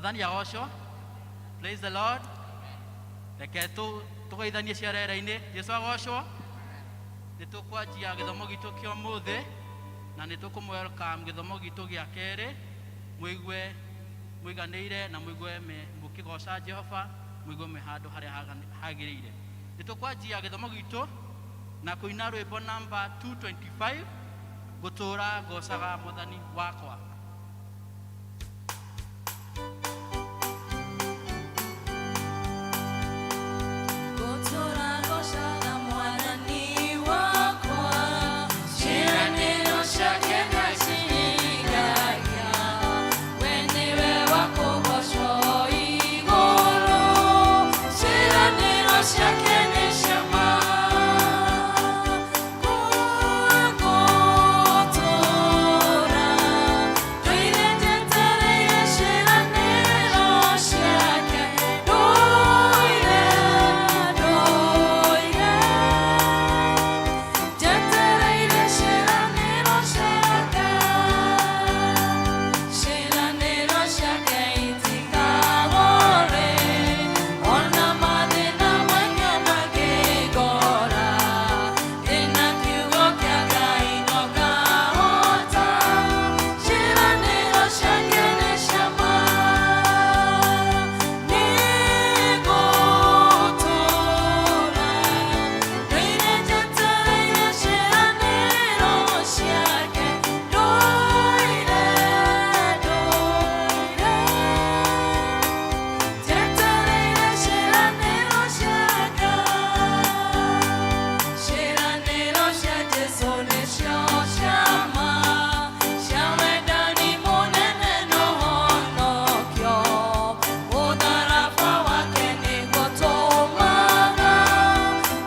Mwathani agocwo. Praise the Lord. Reke tũgeithanie cia rĩera-inĩ. Jesu agocwo. Nĩ tũkwanjia gĩthomo gitũ kĩa ũmũthĩ na nĩ tũkũmwelcome gĩthomo gitũ gĩa kerĩ, mũigue mũiganĩire na mũigue mũkĩgoca Jehova, mũigue mwĩ handũ harĩa hagĩrĩire. Nĩ tũkwanjia gĩthomo gitũ na kũina rwĩmbo namba 225, Ngũtũũra Ngocaga Mwathani Wakwa. Ngũtũũra ngocaga Mwathani wakwa, ciĩranĩro ciake ndacihingagia. We nĩwe wa kũgocwo igũrũ, ciĩranĩro ciake nĩ cia ma. Ngũtũũra ndũire njetereire ciĩranĩro ciake, ndũire, ndũire njetereire ciĩranĩro ciake, ciĩranĩro ciake itikagore, ona mathĩna maingĩ mangĩngora. Ndĩna kiugo kĩa Ngai no ngahota, ciĩranĩro ciake nĩ cia ma. Nĩngũtũũra ndũire njetereire ciĩranĩro ciake, ndũire, ndũire njetereire ciĩranĩro ciake. Ciĩranĩro cia Jesũ nĩcio cia ma, cia wendani mũnene na ũhonokio. Mũtharaba wake nĩguo tũmaga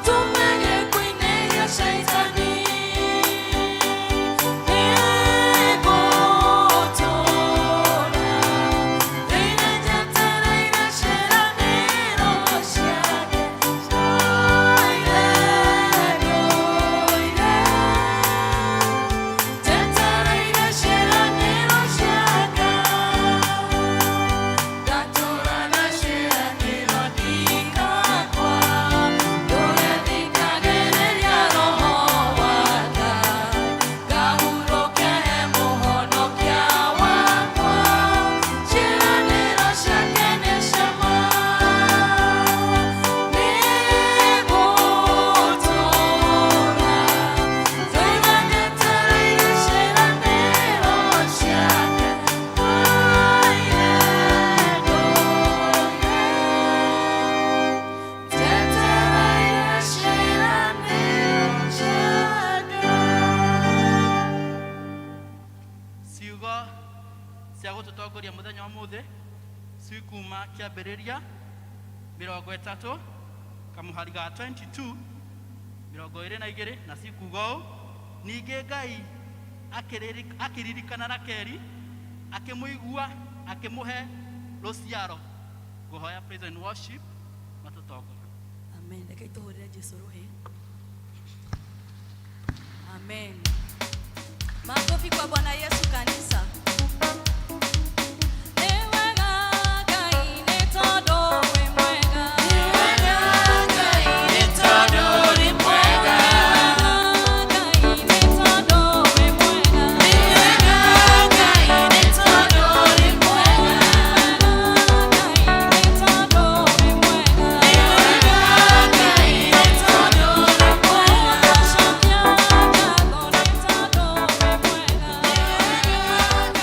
tume gĩkuũ-inĩ gĩa Shaitani. Nĩngũtũũra ndũire njetereire ciĩranĩro ciake, ndũire, ndũire njetereire ciĩranĩro ciake. Ndatũũra na ciĩranĩro ndikagwa, ndũre thikagĩrĩria Roho wa Ngai, ngahurũke he Mũhonokia wakwa, ciĩranĩro ciake nĩ cia ma. Nĩngũtũũra ndũire njetereire ciĩranĩro ciake, ndũire, ndũire njetereire ciĩranĩro ciake. Ciugo cia gũtũtongoria mũthenya wa ũmũthĩ cikuma Kĩambĩrĩria 30 kamũhari ga 22, 22, na cikuga ũũ: Ningĩ Ngai akĩririkana Rakeli, akĩmũigua, akĩmũhe rũciaro. Ngũhoya praise and worship matũtongorie. Amen. Reke tũhũrĩre Jesu rũhĩ. Amen. Makofi kwa Bwana Yesu, kanisa. Nĩ wega Ngai nĩ tondũ wĩ mwega. Nĩ wega Ngai nĩ tondũ wĩ mwega. Ngai nĩ tondũ wĩ mwega. Nĩ wega Ngai nĩ tondũ wĩ mwega. Ngai nĩ tondũ wĩ mwega. Nĩ wega Ngai nĩ tondũ wĩ mwega. Cokia ngatho nĩ tondũ wĩ mwega. Nĩ wega.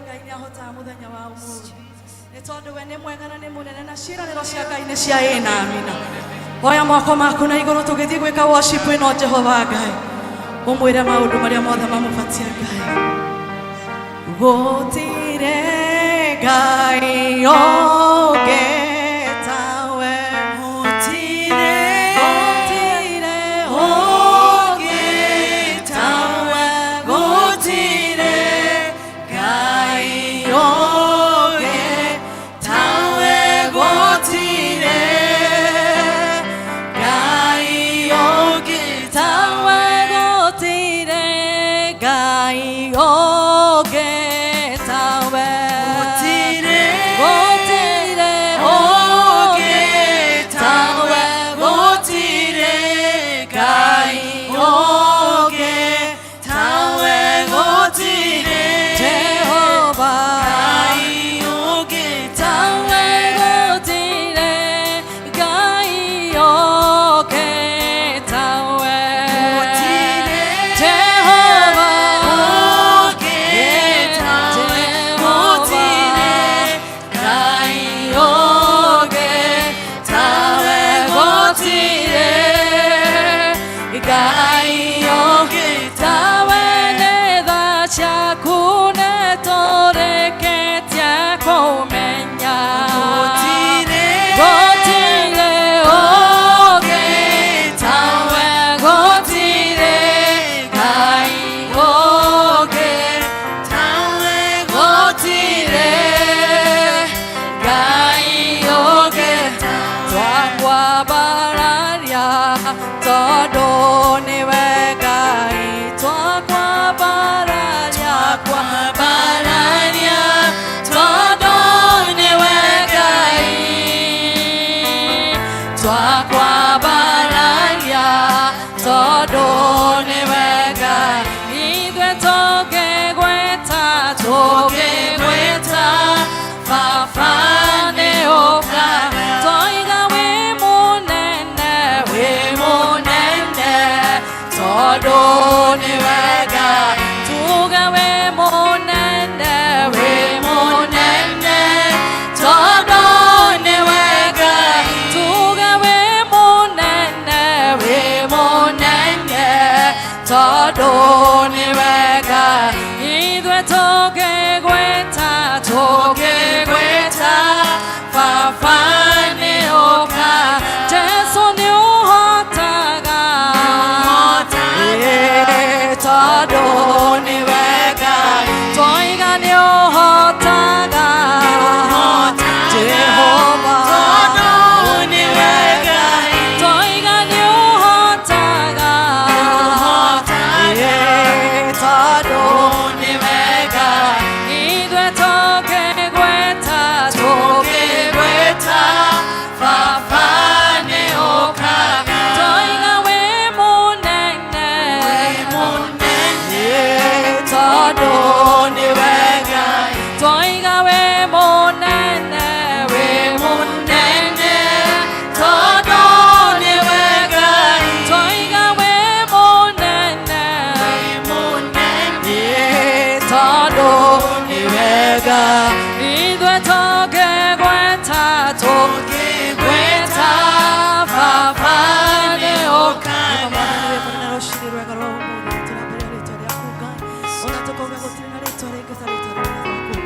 Ngai nĩ ahotaga mũthenya wa ũmũthĩ. Nĩ tondũ we nĩ mwega na nĩ mũnene na ciĩranĩro cia Ngai nĩ cia ĩ na amina. Oya moko maku na igũrũ tũgĩthiĩ gwĩka worship ĩno Jehova Ngai. Ũmwĩre maũndũ marĩa mothe mamũbatie Ngai. Gũtirĩ Ngai ũngĩ tawe. Gũtirĩ ũngĩ tawe. Gũtirĩ Ngai ũngĩ tawe. Gũtirĩ Ngai ũngĩ tawe. Gũtirĩ Ngai ũngĩ tawe. Gũtirĩ ũngĩ tawe. Gũtirĩ Ngai ũngĩ tawe. Gũtirĩ Jehova Ngai ũngĩ tawe. Gũtirĩ Ngai ũngĩ tawe. Jehova ũngĩ tawe. Gũtirĩ Ngai ũngĩ tawe. Gũtirĩ Ngai ũngĩ tawe. Nĩ tha ciaku nĩtũrĩkĩtie kũmenya. Gũtirĩ ũngĩ tawe. Gũtirĩ Ngai ũngĩ tawe. Gũtirĩ Ngai ũngĩ. Twakwambararia tondũ nĩwe Ngai. Twakwambararia, kwambararia tondũ nĩwe Ngai. Twakwambararia tondũ nĩwe Ngai. Ithuĩ tũngĩgwĩta, tũngĩgwĩta Baba nĩ ũka. Toiga wĩ mũnene, wĩ mũnene tondũ nĩwe Ngai. Tuge wĩ mũnene, wĩ mũnene tondũ nĩwe Ngai. Tuge wĩ mũnene, wĩ mũnene tondũ nĩwe Ngai. Ithuĩ tũngĩgwĩta, tũngĩgwĩta Baba nĩ ũka. Jesu nĩ ũhotaga. Ĩ, tondũ nĩwe Ngai. Toiga nĩ ũhotaga. Jehova Toiga nĩ ũhotaga. Ĩ, tondũ nĩwe Ngai. Ithuĩ tũngĩgwĩta, tũngĩgwĩta Baba nĩ ũkaga. Toiga wĩ mũnene. Ĩ, tondũ nĩwe Ngai. Toiga wĩ mũnene, wĩ mũnene tondũ nĩwe Ngai. Toiga wĩ mũnene. Ĩ, tondũ nĩwe Ngai. Ithuĩ tũngĩgwĩta, tũngĩgwĩta Baba nĩ ũkaga. Mwathani wĩ mũnene rũcinĩ rwega rwa ũmũthĩ tũrambĩrĩria rĩtwa rĩaku Ngai ona tũkauga gũtirĩ na rĩtwa rĩngĩ ta rĩtwa rĩrĩa rĩaku Ngai.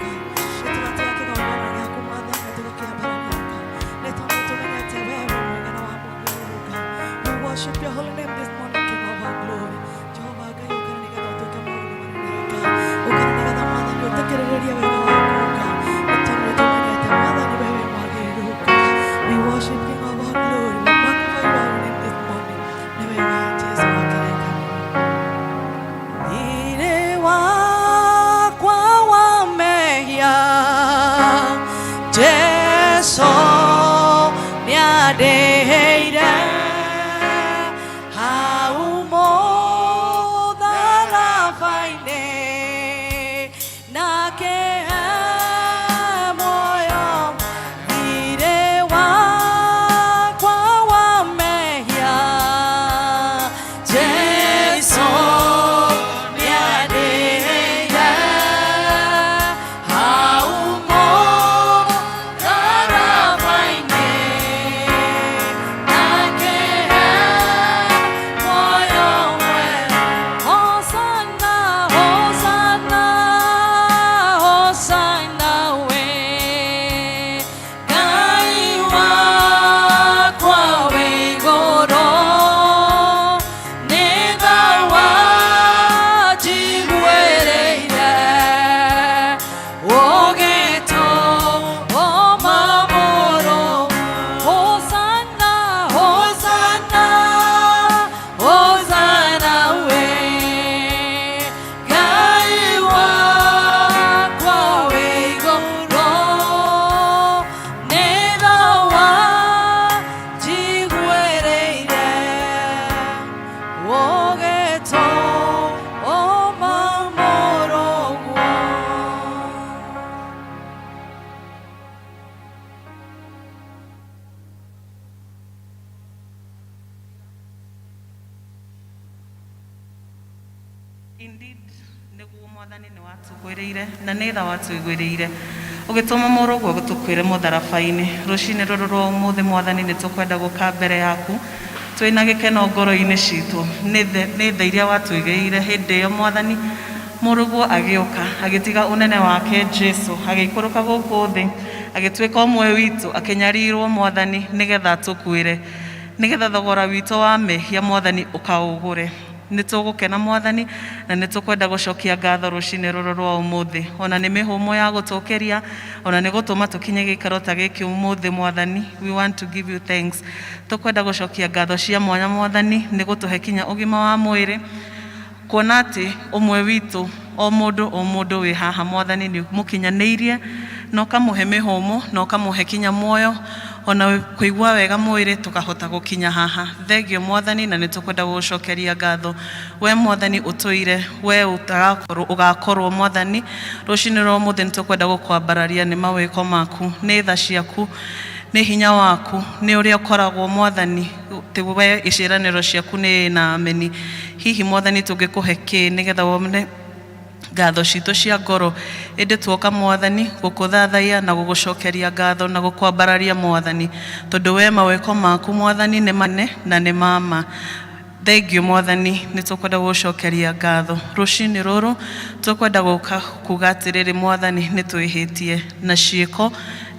Nĩ tũratĩĩa kĩgongona gĩaku Mwathani na tũgakĩambararia Ngai nĩ tondũ tũmenyete we wĩ mwega na wa mwagĩrĩru Ngai. We worship your holy name this morning, King of all glory. Jehova Ngai, ũkana nĩgetha ũtwĩke maũndũ manene Ngai. Ũkana nĩgetha Mwathani ũtĩkĩrĩrĩrie wega waku Ngai nĩ tondũ nĩ tũmenyete Mwathani we wĩ mwagĩrĩru Ngai. We worship King of all glory. We magnify your holy name this morning. Nĩ wega Jesu wa kĩrĩkanĩro. Thirĩ wakwa wa mehia Jesu nĩandĩhĩire hau mũtharaba-inĩ nake. Nĩguo Mwathani nĩ watũgwĩrĩire na nĩ tha watũigwĩrĩire ũgĩtũma mũrũguo gũtũkuĩre mũtharaba-inĩ. Rũcinĩ rũrũ rwa ũmũthĩ Mwathani nĩ tũkwenda gũka mbere yaku twĩna gĩkeno ngoro-inĩ citũ nĩ tha iria watũigĩire hĩndĩ ĩyo Mwathani. Mũrũguo agĩũka agĩtiga ũnene wake Jesu agĩikũrũka gũkũ thĩ agĩtuĩka ũmwe witũ akĩnyarirwo Mwathani nĩgetha atũkuĩre nĩgetha thogora witũ wa mehia Mwathani ũkaũgũre. Nĩ tũgũkena Mwathani na nĩ tũkwenda gũcokia ngatho rũcinĩ rũrũ rwa ũmũthĩ, ona nĩ mĩhũmũ ya gũtũkĩria, ona nĩ gũtũma tũkinye gĩikaro ta gĩkĩ ũmũthĩ Mwathani. We want to give you thanks. Tũkwenda gũcokia ngatho cia mwanya Mwathani nĩ gũtũhe kinya ũgima wa mwĩrĩ, kuona atĩ ũmwe witũ o mũndũ o mũndũ wĩ haha Mwathani nĩ mũkinyanĩirie na ũkamũhe mĩhũmũ na ũkamũhe kinya muoyo ona kũigua wega mwĩrĩ tũkahota gũkinya haha. Thengio Mwathani na nĩ tũkwenda gũgũcokeria ngatho. We Mwathani ũtũire, we ũtagakorwo ũgakorwo Mwathani rũcinĩ rwa ũmũthĩ nĩ tũkwenda gũkwambararia nĩ mawĩko maku, nĩ tha ciaku, nĩ hinya waku, nĩ ũrĩa ũkoragwo Mwathani atĩ we ciĩranĩro ciaku nĩ na ameni. Hihi Mwathani tũngĩkũhe kĩ nĩgetha wone ngatho citũ cia ngoro, ĩndĩ tuoka Mwathani gũkũthathaiya na gũgũcokeria ngatho na gũkwambararia Mwathani, tondũ we mawĩko maku Mwathani nĩ manene na nĩ ma ma. Thengio Mwathani, nĩ tũkwenda gũgũcokeria ngatho rũcinĩ rũrũ. Tũkwenda gũka kuga atĩrĩrĩ Mwathani, nĩ twĩhĩtie na ciĩko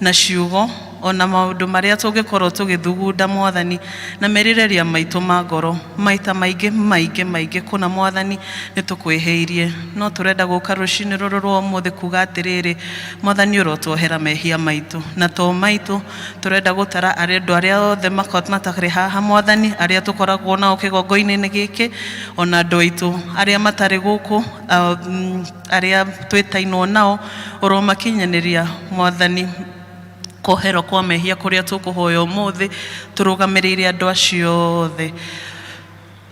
na ciugo ona maũndũ marĩa tũngĩkorwo tũgĩthugunda Mwathani na merirĩria maitũ ma ngoro maita maingĩ maingĩ maingĩ kũna Mwathani nĩ tũkwĩhĩirie, no tũrenda gũka rũcinĩ rũrũ rwa ũmũthĩ kuga atĩrĩrĩ Mwathani, ũrotuohera mehia maitũ na to maitũ. Tũrenda gũtara andũ arĩa othe matarĩ haha Mwathani, arĩa tũkoragwo nao kĩgongo-inĩ gĩkĩ, ona andũ aitũ arĩa matarĩ gũkũ, arĩa twĩtainwo nao, ũromakinyanĩria Mwathani kwoherwo kwa mehia kũrĩa tũkũhoya ũmũthĩ tũrũgamĩrĩire andũ acio othe.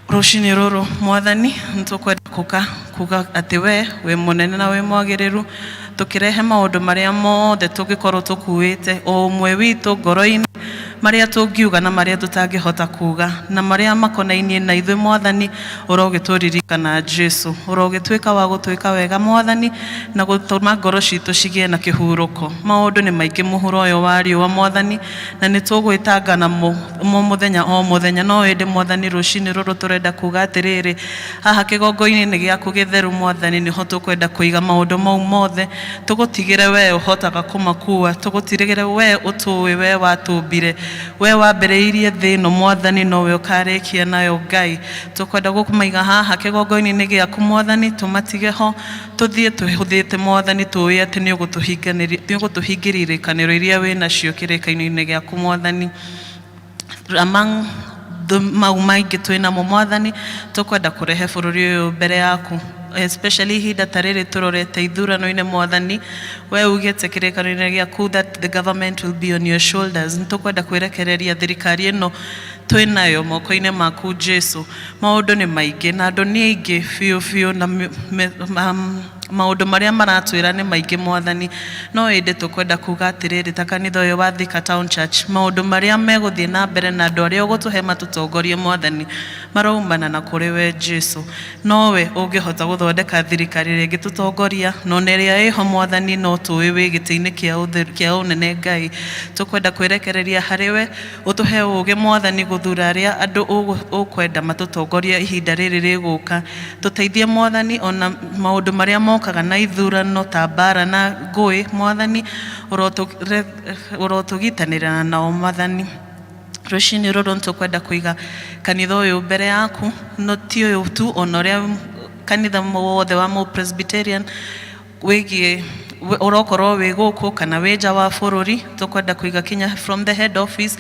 Rũcinĩ rũrũ Mwathani nĩ tũkwenda gũka kuga atĩ we wĩ mũnene na wĩ mwagĩrĩru, tũkĩrehe maũndũ marĩa mothe tũngĩkorwo tũkuĩte o ũmwe witũ ngoro-inĩ, marĩa tũngiuga na marĩa tũtangĩhota kuga na marĩa makonainie na ithuĩ Mwathani, ũrogĩtũririkana Jesu, ũrogĩtuĩka wa gũtwĩka wega Mwathani na gũtũma ngoro citũ cigĩe na kĩhurũko. Maũndũ nĩ maingĩ mũhuro ũyũ wa riũa Mwathani, na nĩ tũgwĩtanga namo mo mũthenya o mũthenya, no ĩndĩ Mwathani rũcinĩ rũrũ tũrenda kuga atĩrĩrĩ haha kĩgongo-inĩ gĩaku gĩtheru Mwathani nĩho tũkwenda kũiga maũndũ mau mothe, tũgũtigĩre we ũhotaga kũmakua, tũgũtigĩre we ũtũĩ, we watũmbire, we wambĩrĩirie thĩ ĩno Mwathani, nowe ũkarĩkia nayo Ngai. Tũkwenda gũkũmaiga haha kĩgongo-inĩ gĩaku Mwathani, tũmatige ho tũthiĩ twĩhũthĩte Mwathani, tũĩ atĩ nĩ ũgũtũhingĩria irĩkanĩro iria wĩ nacio kĩrĩkanĩro-inĩ gĩaku Mwathani. Among the mau maingĩ twĩ namo Mwathani, tũkwenda kũrehe bũrũri ũyũ mbere yaku, especially ihinda ta rĩrĩ tũrorete ithurano-inĩ Mwathani. We ugĩte kĩrĩkanĩro-inĩ gĩaku that the government will be on your shoulders. Nĩ tũkwenda kwĩrekereria thirikari ĩno twĩ nayo moko-inĩ maku Jesu. Maũndũ nĩ maingĩ na andũ nĩ aingĩ biũ biũ, na maũndũ marĩa maratwĩra nĩ maingĩ Mwathani, no ĩndĩ tũkwenda kuga atĩrĩrĩ ta kanitha ũyũ wa Thika Town Church, maũndũ marĩa megũthiĩ na mbere na andũ arĩa ũgũtũhe matũtongorie Mwathani maraumana na kũrĩ we Jesu. Nowe ũngĩhota gũthondeka thirikari ĩrĩa ĩngĩtũtongoria, na ona ĩrĩa ĩho Mwathani no tũĩ wĩ gĩtĩ-inĩ kĩa ũnene Ngai. Tũkwenda kwĩrekereria harĩ we, ũtũhe ũũgĩ Mwathani gũthura arĩa andũ ũkwenda matũtongorie ihinda rĩrĩ rĩgũka. Tũteithie Mwathani ona maũndũ marĩa mokaga na ithurano ta mbara na ngũĩ Mwathani, ũrotũgitanĩra nao Mwathani. Rũcinĩ rũrũ nĩ tũkwenda kũiga kanitha ũyũ mbere yaku, no ti ũyũ tu, ona ũrĩa kanitha wothe wa Mo Presbyterian wĩgiĩ ũrokorwo wĩ gũkũ kana wĩ nja wa bũrũri. Tũkwenda kũiga kinya from the head office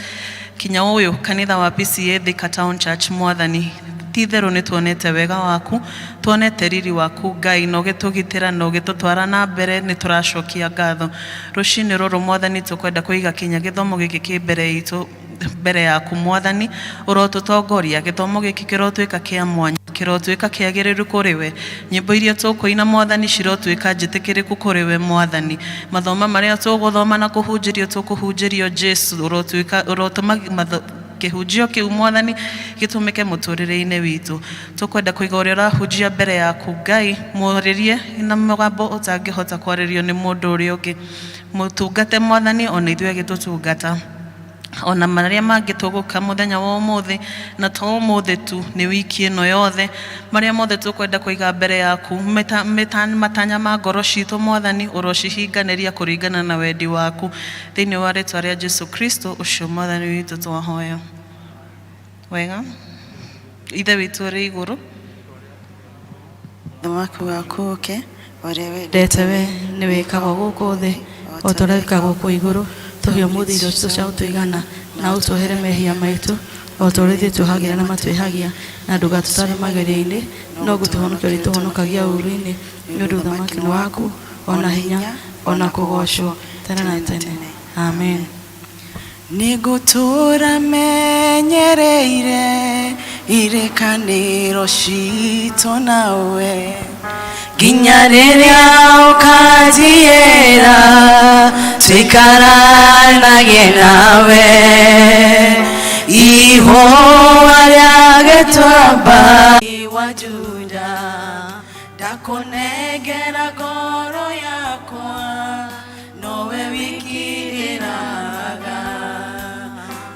kinya ũyũ kanitha wa PCEA Thika Town Church Mwathani, ti itherũ nĩ tuonete wega waku, tuonete riri waku Ngai, na ũgĩtũgitĩra na ũgĩtũtwara na mbere, nĩ tũracokia ngatho. Rũcinĩ rũrũ Mwathani tũkwenda kũiga kinya gĩthomo gĩkĩ kĩ mbere itũ mbere yaku Mwathani, ũrotũtongoria. Gĩthomo gĩkĩ kĩrotuĩka kĩa mwanya, kĩrotuĩka kĩagĩrĩru kũrĩ we. Nyĩmbo iria tũkũina Mwathani cirotuĩka njĩtĩkĩrĩku kũrĩ we Mwathani. Mathoma marĩa tũgũthoma na kũhunjĩrio tũkũhunjĩrio Jesu, ũrotuĩka ũrotũma Kĩhunjio kĩu Mwathani gĩtũmĩke mũtũrĩre-inĩ witũ. Tũkwenda kũiga ũrĩa ũrahunjia mbere yaku Ngai, mwarĩrie na mũgambo ũtangĩhota kwarĩrio nĩ mũndũ ũrĩa ũngĩ. Mũtungate Mwathani ona ithuĩ agĩtũtungata. Ona marĩa mangĩ tũgũka mũthenya wa ũmũthĩ, na to ũmũthĩ tu, nĩ wiki ĩno yothe, marĩa mothe tũkwenda kũiga mbere yaku, matanya ma ngoro citũ Mwathani, ũrocihinganĩria kũringana na wendi waku. Thĩinĩ wa rĩtwa rĩa Jesu Kristo ũcio Mwathani witũ twahoya. Wega, Ithe witũ ũrĩ igũrũ, Ũthamaki waku ũke, ũrĩa wendete we nĩ wĩkagwo gũkũ thĩ o ta ũrĩa wĩkagwo kũu igũrũ. Tũhe ũmũthĩ irio citũ cia gũtũigana, na ũtuohere mehia maitũ o ta ũrĩa ithuĩ tuohagĩra na matwĩhagia, na ndũgatũtware magerio-inĩ, no gũtũhonokia ũrĩtũhonokagia ũũru-inĩ, nĩ ũndũ ũthamaki nĩ waku, ona hinya, ona kũgoocwo tene na tene. Amen. Nĩngũtũũra menyereire irĩkanĩro citũ nawe, nginya rĩrĩa ũkanjiĩra tũikaranagie nawe. Ihũa rĩa gĩtuamba wa Juda, ndakũnengera ngoro yakwa, nowe wiki ndĩraga.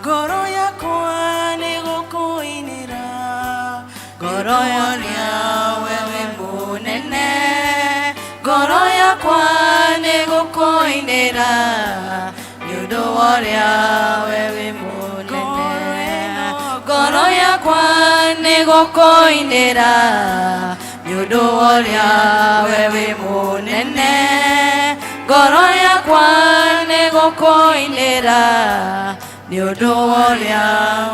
Ngoro yakwa nĩgũkũinĩra, ngoro yakwa wewe mũnene, ngoro yakwa nĩgũkũinĩra, nĩ ũndũ wa ũrĩa wewe mũnene. Ngoro yakwa nĩgũkũinĩra, nĩ ũndũ wa ũrĩa wewe mũnene, ngoro yakwa nĩgũkũinĩra, nĩ ũndũ wa ũrĩa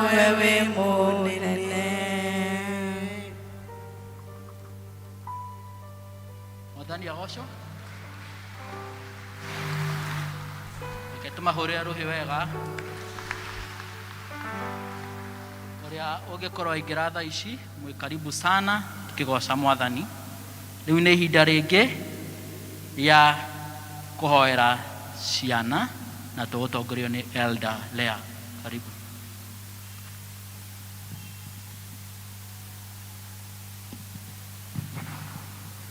wewe mũnene. Mwathani agocwo. Reke tũmahũrĩre rũhĩ wega. Ũrĩa ũngĩkorwo aingĩra thaa ici, mwĩ karibu sana tukĩgoca Mwathani. Rĩu nĩ ihinda rĩngĩ rĩa kũhoera ciana na tũgũtongorio nĩ Elder Lea. Karibu.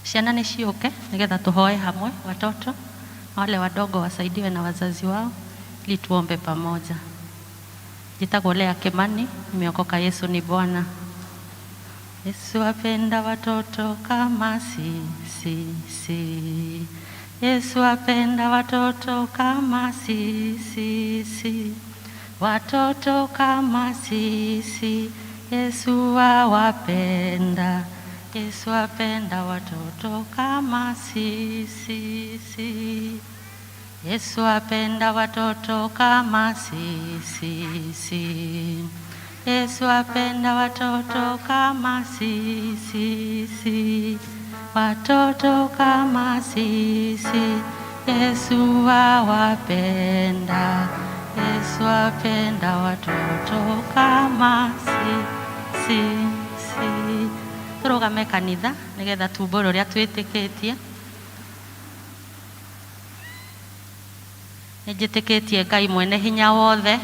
Ciana nĩ ciũke nĩgetha tuhoe hamwe, watoto na wale wadogo wasaidiwe na wazazi wao ili tuombe pamoja. Njĩtagwo Lea Kimani, nimeokoka. Yesu ni Bwana. Yesu apenda watoto kama sisi. Si. Yesu apenda watoto kama sisi. Si. Watoto kama sisi, Yesu awapenda. Yesu apenda watoto kama sisi. Si. Yesu apenda watoto kama sisi. Si. Yesu apenda watoto kama sisi. Si. Watoto kama sisi, Yesu awapenda. Yesu apenda watoto kama sisi. Si. Tũrũgame kanitha nĩgetha tumbũre ũrĩa twĩtĩkĩtie. Nĩnjĩtĩkĩtie Ngai mwene hinya wothe,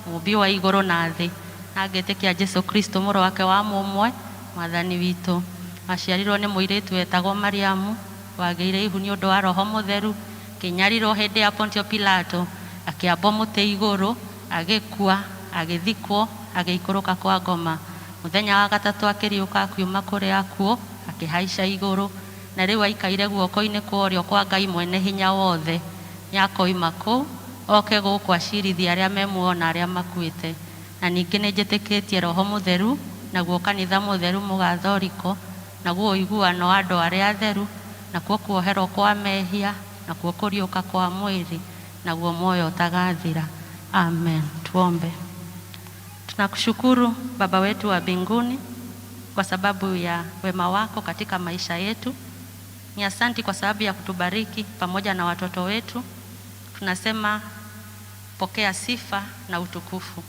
mũmbi wa igũrũ na thĩ, na ngetĩkia Jesu Kristo mũrũ wake wa mũmwe, Mwathani witũ. Aciarirwo nĩ mũirĩtu wetagwo Mariamu, wagĩire ihu nĩ ũndũ wa Roho Mũtheru, akĩnyarirwo hĩndĩ ya Pontio Pilato, akĩambwo mũtĩ igũrũ, agĩkua, agĩthikwo, agĩikũrũka kwa ngoma. Mũthenya wa gatatũ akĩriũka akiuma kũrĩ akuũ, akĩhaica igũrũ, na rĩu aikaire guoko-inĩ kwa ũrĩo kwa Ngai mwene hinya wothe. Nĩakoima kũu oke gũkũ acirithie arĩa me muoyo na arĩa makuĩte. Na ningĩ nĩnjĩtĩkĩtie Roho Mũtheru, naguo kanitha mũtheru mũgathoriko, naguo ũiguano wa andũ arĩa atheru, nakuo kuoherwo kwa mehia, nakuo kũriũka kwa mwĩrĩ, naguo muoyo ũtagathira. Amen. Tuombe. Tunakushukuru Baba wetu wa mbinguni kwa sababu ya wema wako katika maisha yetu. Ni asanti kwa sababu ya kutubariki pamoja na watoto wetu. Tunasema pokea sifa na utukufu.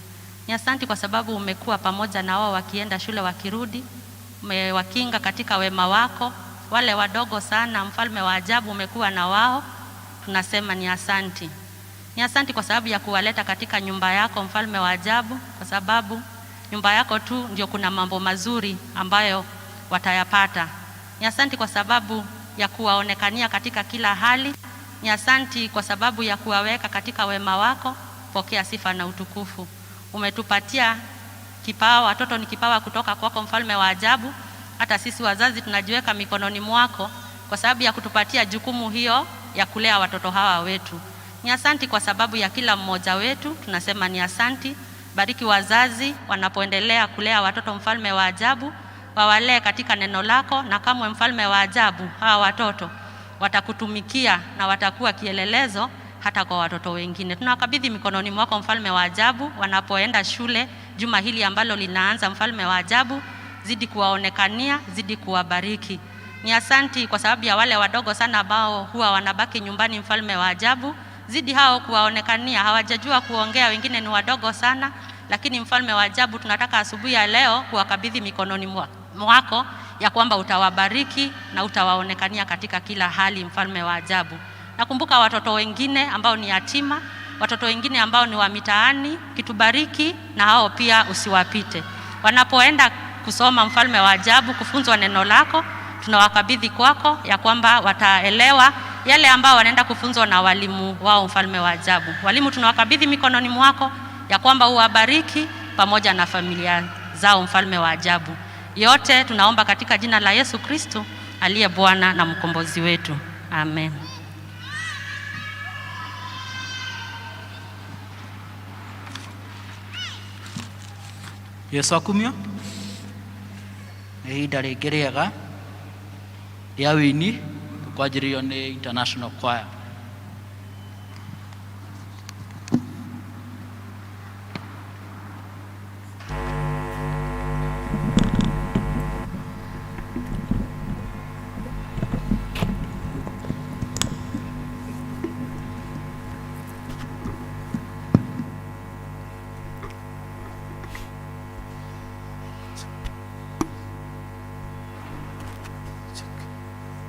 Ni asanti kwa sababu umekuwa pamoja na wao wakienda shule wakirudi, umewakinga katika wema wako. Wale wadogo sana, mfalme wa ajabu, umekuwa na wao. Tunasema ni asanti. Ni asanti kwa sababu ya kuwaleta katika nyumba yako, mfalme wa ajabu, kwa sababu nyumba yako tu ndio kuna mambo mazuri ambayo watayapata. Ni asanti kwa sababu ya kuwaonekania katika kila hali. Ni asanti kwa sababu ya kuwaweka katika wema wako. Pokea sifa na utukufu. Umetupatia kipawa, watoto ni kipawa kutoka kwako, mfalme wa ajabu. Hata sisi wazazi tunajiweka mikononi mwako kwa sababu ya kutupatia jukumu hiyo ya kulea watoto hawa wetu. Ni asanti kwa sababu ya kila mmoja wetu, tunasema ni asanti. Bariki wazazi wanapoendelea kulea watoto, mfalme wa ajabu, wawalee katika neno lako, na kamwe, mfalme wa ajabu, hawa watoto watakutumikia na watakuwa kielelezo hata kwa watoto wengine. Tunawakabidhi mikononi mwako, mfalme wa ajabu, wanapoenda shule juma hili ambalo linaanza, mfalme wa ajabu, zidi kuwaonekania, zidi kuwabariki. Ni asanti kwa sababu ya wale wadogo sana ambao huwa wanabaki nyumbani, mfalme wa ajabu, zidi hao kuwaonekania. Hawajajua kuongea, wengine ni wadogo sana, lakini mfalme wa ajabu, tunataka asubuhi ya leo kuwakabidhi mikononi mwako ya kwamba utawabariki na utawaonekania katika kila hali, mfalme wa ajabu. Nakumbuka watoto wengine ambao ni yatima, watoto wengine ambao ni wa mitaani, kitubariki na hao pia usiwapite. Wanapoenda kusoma, mfalme wa ajabu, kufunzwa neno lako, tunawakabidhi kwako ya kwamba wataelewa yale ambao wanaenda kufunzwa na walimu wao, mfalme wa ajabu. Walimu tunawakabidhi mikononi mwako ya kwamba uwabariki pamoja na familia zao, mfalme wa ajabu. Yote tunaomba katika jina la Yesu Kristo aliye Bwana na mkombozi wetu. Amen. Yesu akumio. Nĩ ihinda rĩngĩ rĩega rĩa wĩini tũkwanjĩrĩrio nĩ International Choir.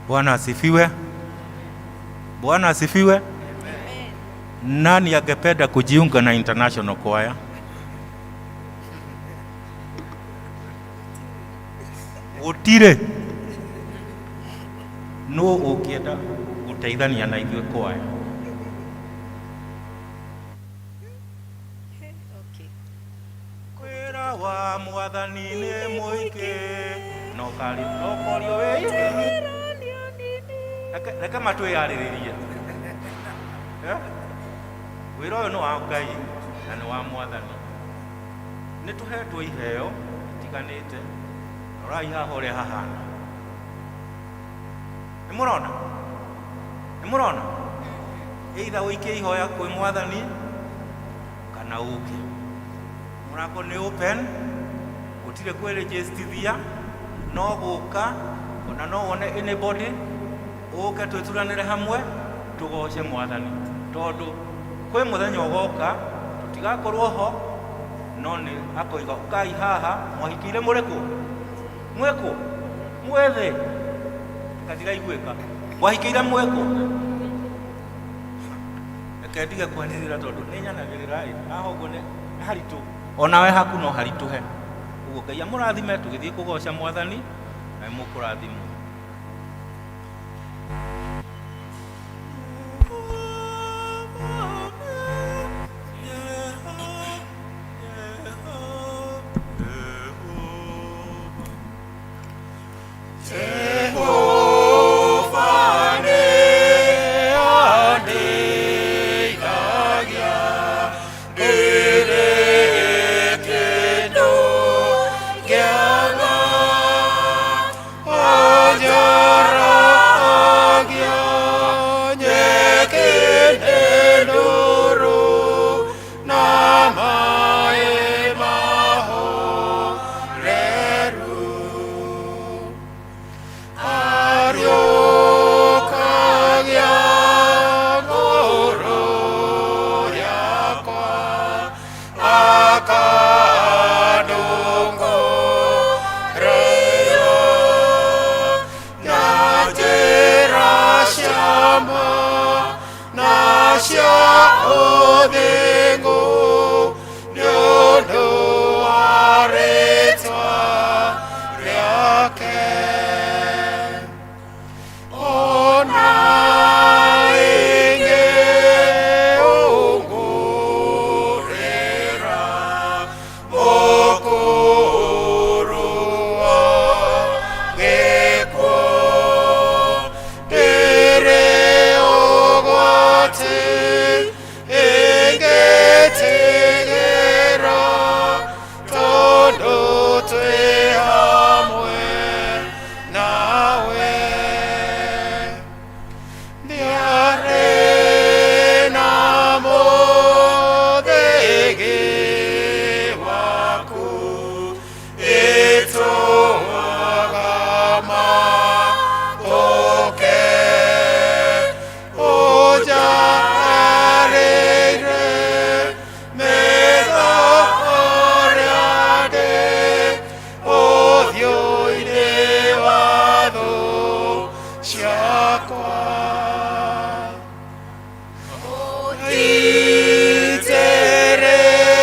Bwana asifiwe. Bwana asifiwe. Nani angependa kujiunga na International Choir? Gutire. No ũngĩenda gũteithania na ithuĩ choir? Wĩra wa mwathani nĩ mũingĩ no karĩ nokorio wĩ reke matwĩyarĩrĩrie. Eh? Wĩra ũyũ nĩ wa Ngai na nĩ wa mwathani. Nĩ tũhetwo iheo itiganĩte. Rorai haha ũrĩa hahana. Nĩ mũrona, nĩ mũrona, either ũikie ihoya kwĩ mwathani kana ũke. Mũrango nĩ open, gũtirĩ kwĩrĩnjĩstithia, no gũka ona no wone anybody, ũke twĩturanĩre hamwe tũgoce mwathani, tondũ kwĩ mũthenya ũgoka tũtigakorwo ho, no nĩ akoiga ũkai haha mwahikire mũrĩkũ mwĩkũ mwĩthĩ katiraiguĩka mwahikĩire mwĩkũ. Reke ndige kwanĩrĩra tondũ nĩ nyanagĩrĩra ĩ haha ũguo nĩ haritũ, onawe haku no haritũhe ũguo. Ngai amũrathime tũgĩthiĩ kũgoca mwathani na nĩ mũkũrathimwo.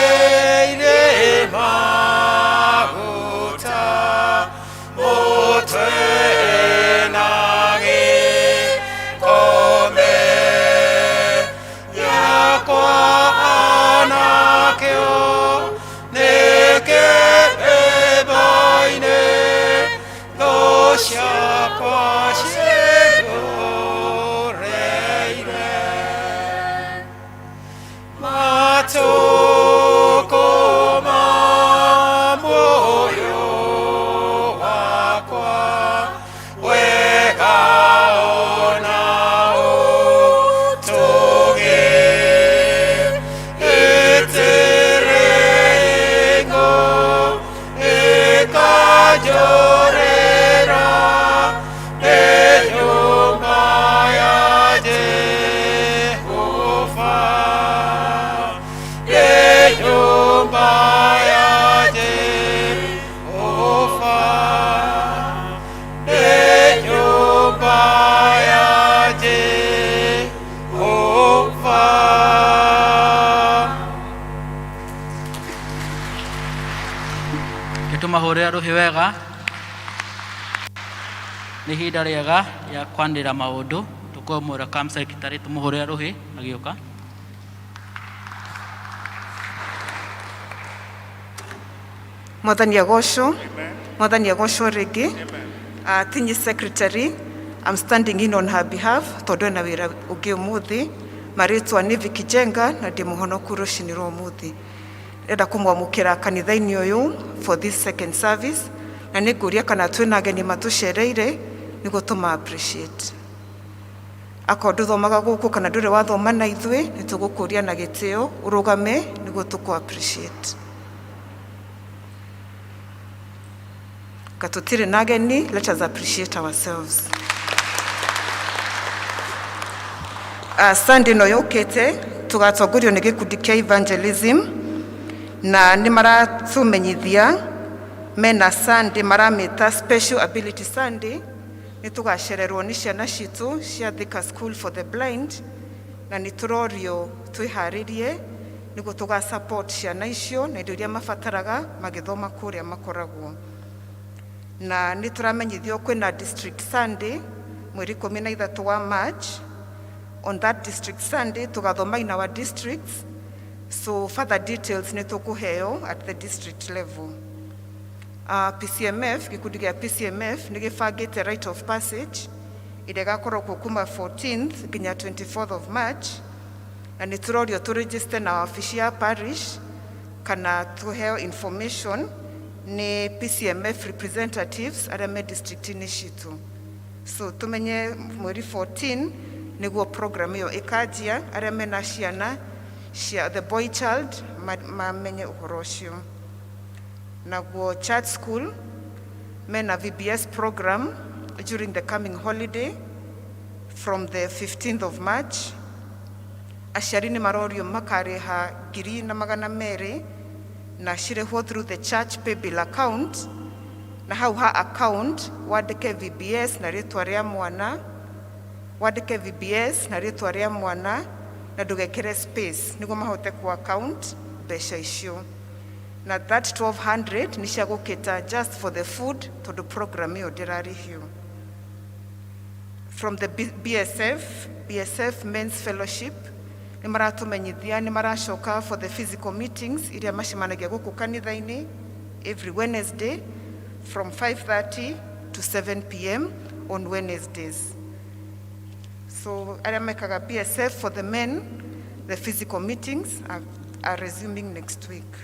Ũnjitĩrĩire maguta mũtwe na gĩkombe gĩakwa nakĩo nĩkĩrĩma-inĩ, thũ ciakwa ciĩhũrĩire. Matukũ ma muoyo wakwa, wega ona ũtugi ĩtĩrĩingo ĩkanjũrĩra nĩ nyũmba ya Jehova, nĩ nyũmba ya Jehova, nĩ nyũmba ya Jehova. Tũmahũrĩre rũhĩ wega. Nĩ ihinda rĩega rĩa kwanĩrĩra maũndũ. Tũkũmwĩra kam secretary tũmũhũrĩre rũhĩ agĩũka. Mwathani agocwo. Mwathani agocwo rĩngĩ. Tinyi secretary, I'm standing in on her behalf tondũ ena wĩra ũngĩ ũmũthĩ. Marĩtwa nĩ Vicky Jenga na ndĩ mũhonoku rũcinĩ rwa ũmũthĩ. Ndĩrenda kũmwamũkĩra kanitha-inĩ ũyũ for this second service, na nĩ ngũria kana twĩna ageni matũcereire nĩguo tũma appreciate. Akorwo ndũthomaga gũkũ kana ndũrĩ wathoma na ithuĩ, nĩ tũgũkũria na gĩtĩo ũrũgame nĩguo tũkũ appreciate. Gatũtirĩ na ageni, let us appreciate ourselves. Sunday ĩno yũkĩte tũgatongorio nĩ gĩkundi kĩa evangelism, na nĩ maratũmenyithia mena Sunday maramĩta Special Ability Sunday. Nĩ tũgacererwo nĩ ciana citũ cia Thika School for the Blind, na nĩ tũrorio twĩharĩrie nĩguo tũga support ciana icio na indo iria mabataraga magĩthoma kũrĩa makoragwo. Na nĩ tũramenyithio kwĩna District Sunday mweri 13 wa March. On that District Sunday tũgathoma in our districts, so further details nĩ tũkũheo at the district level. PCMF, gĩkundi gĩa PCMF nĩ gĩbangĩte rite of passage ĩrĩa ĩgakorwo kuo kuma 14th nginya 24th of March, na nĩ tũrorio tũregister na wabici ya parish kana tũheo information nĩ PCMF representatives arĩa me district-inĩ citũ. So tũmenye mweri 14 nĩguo program ĩyo ĩkanjia, arĩa mena ciana cia the boy child mamenye ũhoro ũcio. Naguo church school mena VBS program during the coming holiday from the 15th of March. Aciari nĩ marorio makarĩha 1,200 na cirĩhwo through the church paybill account, na hau ha account wandĩke VBS na rĩtwa rĩa mwana, wandĩke VBS na rĩtwa rĩa mwana na ndũgekĩre space nĩguo mahote ku account mbeca icio. Na that 1200 nĩ cia gũkĩta just for the food tondũ program ĩyo ndĩrarĩhio. From the BSF, BSF Men's Fellowship nĩ maratũmenyithia nĩ maracoka for the physical meetings iria macemanagia gũkũ kanitha-inĩ every Wednesday from 5:30 to 7 p.m. on Wednesdays. So arĩa mekaga BSF for the men, the physical meetings are resuming next week.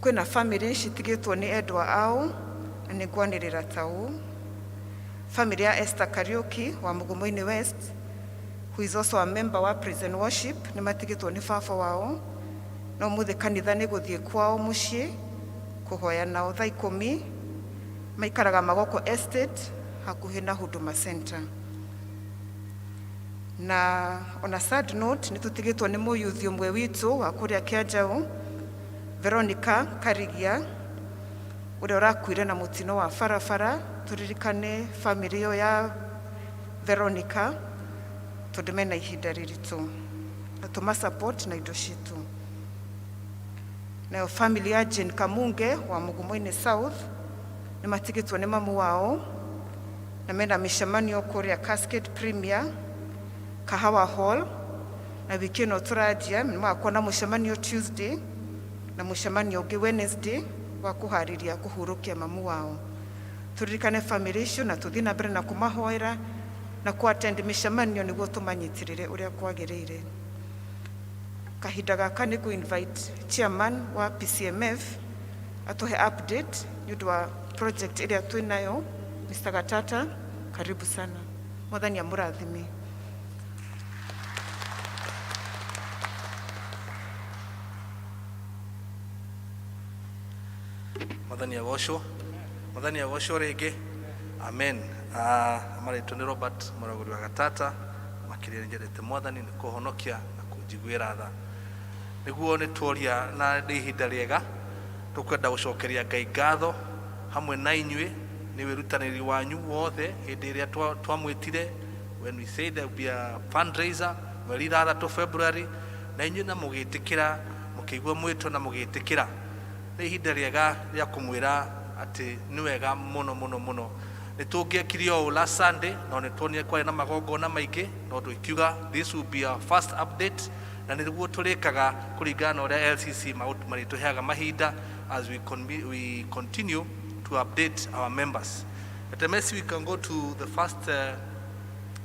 Kwĩna family citigĩtwo nĩ endwa ao, na nĩ ngwanĩrĩra ta ũũ: family ya Esther Kariuki wa Mugumoini West, who is also a member wa praise and worship, nĩ matigĩtwo nĩ baba wao, na ũmũthĩ kanitha nĩ gũthiĩ kwao mũciĩ kũhoya nao thaa 10. Maikaraga Magoko Estate hakuhĩ na Huduma Center. Na on a sad note, nĩ tũtigĩtwo nĩ mũyuthi ũmwe witũ wa kũrĩa Kĩanjaũ, Veronica Karigia. Ũrĩa ũrakuire na mũtino wa barabara, tũririkane famĩlĩ ĩyo ya Veronica tondũ mena ihinda rĩritũ, na tũma support na indo citũ. Nayo family ya Jane Kamunge wa Mugumoini South nĩ matigĩtwo nĩ mamu wao na mena mĩcemanio kũrĩa Cascade Premier Kahawa Hall, na wiki ĩno tũranjia nĩ magakorwo na mũcemanio Tuesday na mũcemanio ũngĩ Wednesday wa kũharĩria kũhurũkia mamu wao. Tũririkane family icio na tũthiĩ na mbere na kũmahoera na kũ attend mĩcemanio nĩguo tũmanyitĩrĩre ũrĩa kwagĩrĩire. Kahinda gaka nĩ ngũ invite chairman wa PCMF atũhe update nĩ ũndũ wa project ĩrĩa twĩ nayo. Mr. Gatata, karibu sana. Mwathani amũrathime. Mwathani agocwo. Mwathani agocwo rĩngĩ. Amen. Marĩtwo nĩ Robert Mũragũri wa Gatata. Makĩria nĩ njendete Mwathani nĩ kũhonokia na kũnjiguĩra tha. Nĩguo nĩ tuoria na nĩ ihinda rĩega tũkwenda gũcokeria Ngai ngatho hamwe na inyuĩ nĩ wĩrutanĩri wanyu wothe hĩndĩ ĩrĩa twamwĩtire, when we said there will be a fundraiser mweri 6 February, na inyuĩ na mũgĩtĩkĩra, mũkĩigua mwĩto na mũgĩtĩkĩra. Nĩ ihinda rĩega rĩa kũmwĩra atĩ nĩ wega mũno mũno mũno. Nĩ tũngĩekire ũũ last Sunday, no nĩ tuonire kwarĩ na magongona maingĩ, no tũkiuga this will be our first update, na nĩguo tũrĩkaga kũringana na ũrĩa LCC marĩtũheaga mahinda as we continue to update our members. At Messi, we can go to the first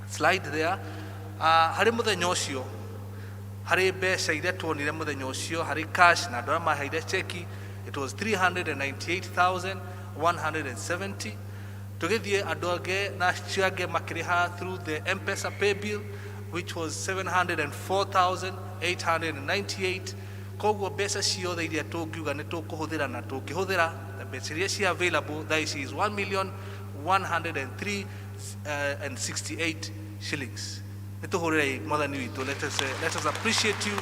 slide there. Harĩ mũthenya ũcio, harĩ mbeca iria tuonire mũthenya ũcio, harĩ cash na andũ arĩa maheire cheki, it was 398,170. Tũgĩthiĩ andũ angĩ na acio angĩ makĩrĩha through the M-Pesa pay bill, which was 704,898. Koguo mbeca ciothe iria tũngiuga nĩ tũkũhũthĩra na tũngĩhũthĩra na mbeca iria cia available thaa ici is 1 million 103 and 68 shillings. Nĩ tũhũrĩrei Mwathani witũ. Let us appreciate you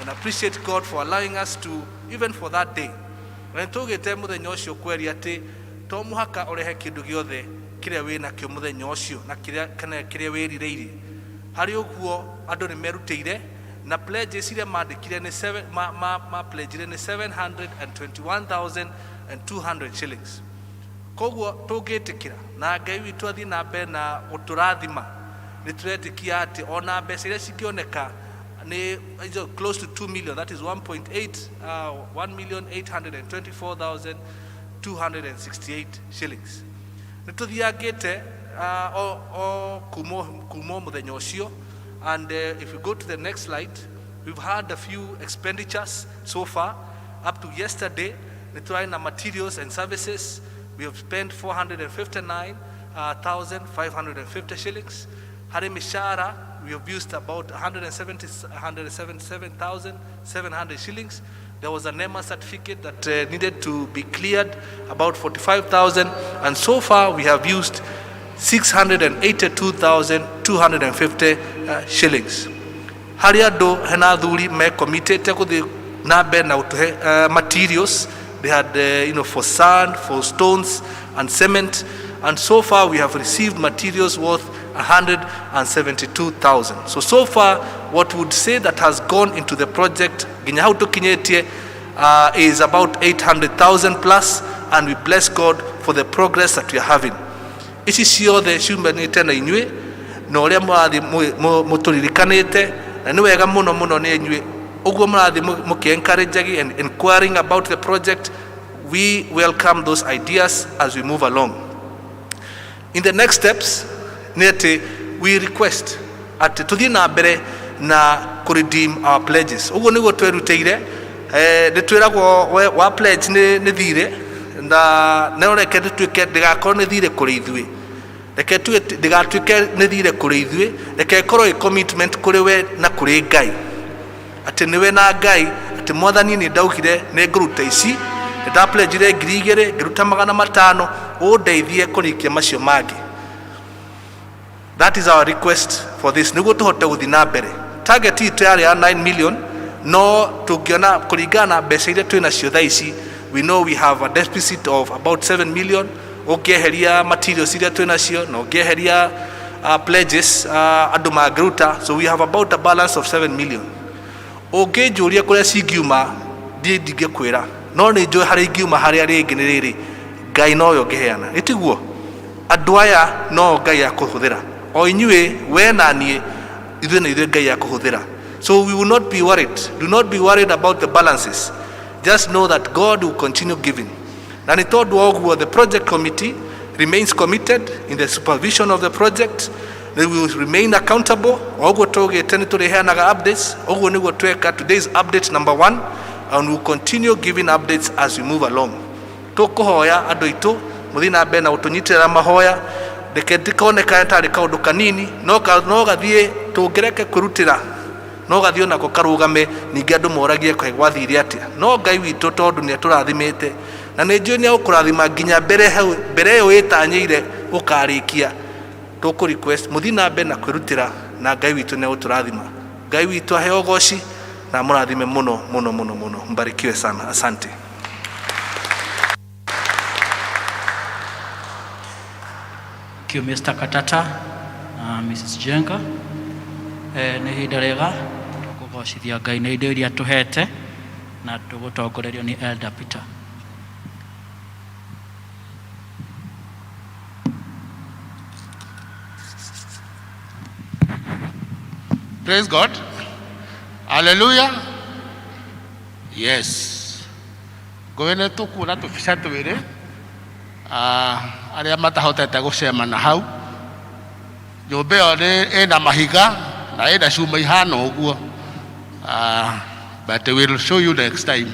and appreciate God for allowing us to, even for that day. Na nĩ tũgĩte mũthenya ũcio kweria atĩ to mũhaka ũrehe kĩndũ gĩothe kĩrĩa wĩ nakĩo mũthenya ũcio na kĩrĩa kana kĩrĩa wĩrirĩirie. Harĩ ũguo andũ nĩ merutĩire na pledges iria mandĩkire nĩ seven, ma pledgire nĩ 721,200 shillings. Koguo tũngĩtĩkĩra na Ngai witũ athiĩ na mbere na gũtũrathima, nĩ tũretĩkia atĩ ona mbeca iria cingĩoneka nĩ izo close to 2 million, that is 1.8, 1,824,268 shillings. Nĩ tũthiangĩte o kuma o mũthenya ũcio. And if we go to the next slide, we've had a few expenditures so far. Up to yesterday, nĩ tũrarĩ na materials and services, we have spent 459,550 shillings. Harĩ mĩcara, we have used about 170 177,700 shillings. There was a NEMA certificate that needed to be cleared, about 45,000, and so far we have used 682,250 shillings. Harĩ andũ hena athuri mekomitĩte gũthiĩ na mbere na gũtũhe materials. They had for sand, for stones and cement, and so far we have received materials worth 172,000. So far what would say that has gone into the project nginya hau tũkinyĩtie is about 800,000 plus, and we bless God for the progress that we are having. Ici ciothe ciumanĩte na inyuĩ na ũrĩa mũrathiĩ mũtũririkanĩte, na nĩ wega mũno mũno nĩ inyuĩ ũguo mũrathiĩ mũkĩ-encourage and inquiring about the project. We welcome those ideas as we move along. In the next steps nĩ atĩ we request atĩ tũthiĩ na mbere na kũ redeem our pledges. Ũguo nĩguo twerutĩire. Nĩ twĩragwo wa pledge nĩ thirĩ, na no reke tũtuĩke ndĩgakorwo nĩ thirĩ kũrĩ ithuĩ, reke tuge ndĩgatuĩke nĩ thirĩ kũrĩ ithuĩ, reke ĩkorwo ĩ commitment kũrĩ we na kũrĩ Ngai, atĩ nĩwe na Ngai, atĩ Mwathani, nĩ ndaugire nĩ ngũruta ici, nĩ ndapledgire 2,000, ngĩruta 500, ũndeithie kũrĩkia macio mangĩ. That is our request for this, nĩguo tũhote gũthiĩ na mbere. Target itũ yarĩ ya 9 million, no tũngĩona kũringana na mbeca iria twĩ nacio thaa ici We know we have a deficit of about 7 million. Ũngĩeheria materials iria twĩ nacio na ũngĩeheria pledges andũ mangĩruta, so we have about a balance of 7 million. Ũngĩnjũria kũrĩa cingiuma, ndiĩ ndingĩkwĩra, no nĩ njũĩ harĩa ingiuma. Harĩa rĩngĩ nĩ rĩrĩ, Ngai nowe ũngĩheana, ĩtiguo andũ aya no Ngai akũhũthĩra, o inyuĩ, we na niĩ, ithuĩ na ithuĩ Ngai akũhũthĩra. So we will not be worried. Do not be worried about the balances. Just know that God will continue giving. Na nĩ tondũ wa ũguo, the project committee remains committed in the supervision of the project. They will remain accountable. O ũguo tũgĩte nĩ tũrĩheanaga updates, ũguo nĩguo tweka. Today is update number one, and we will continue giving updates as we move along. Tũkũhoya andũ aitũ mũthiĩ na mbere na gũtũnyitĩrĩra mahoya. Reke ndikonekane tarĩ kaũndũ kanini, no gathiĩ tũngĩreke kwĩrutĩra, no gathiĩ onako karũgame. Ningĩ andũ moragie kaĩ gwathire atĩa? No Ngai witũ, tondũ nĩ atũrathimĩte, na nĩ njũĩ nĩ agũkũrathima nginya mbere hau mbere ĩyo ĩtanyĩire ũkarĩkia. Tũkũ request mũthiĩ na mbere na kwĩrutĩra, na Ngai witũ nĩ agũtũrathima. Ngai witũ aheo ũgoci na mũrathime mũno mũno mũno mũno. Mbarikiwe sana, asante. Thank you, Mr. Katata na Mrs. Jenga. Nĩ ihinda rĩega tũkũgocithia Ngai na indo iria tũhete, na tũgũtongorerio nĩ Elder Peter. Praise God. Hallelujah. Yes. Ngũĩ nĩ tũkuona tũbica twĩrĩ, arĩa matahotete gũcemana hau. Nyũmba ĩyo nĩ ĩna mahiga na ĩna cuma ihana ũguo. But we will show you next time.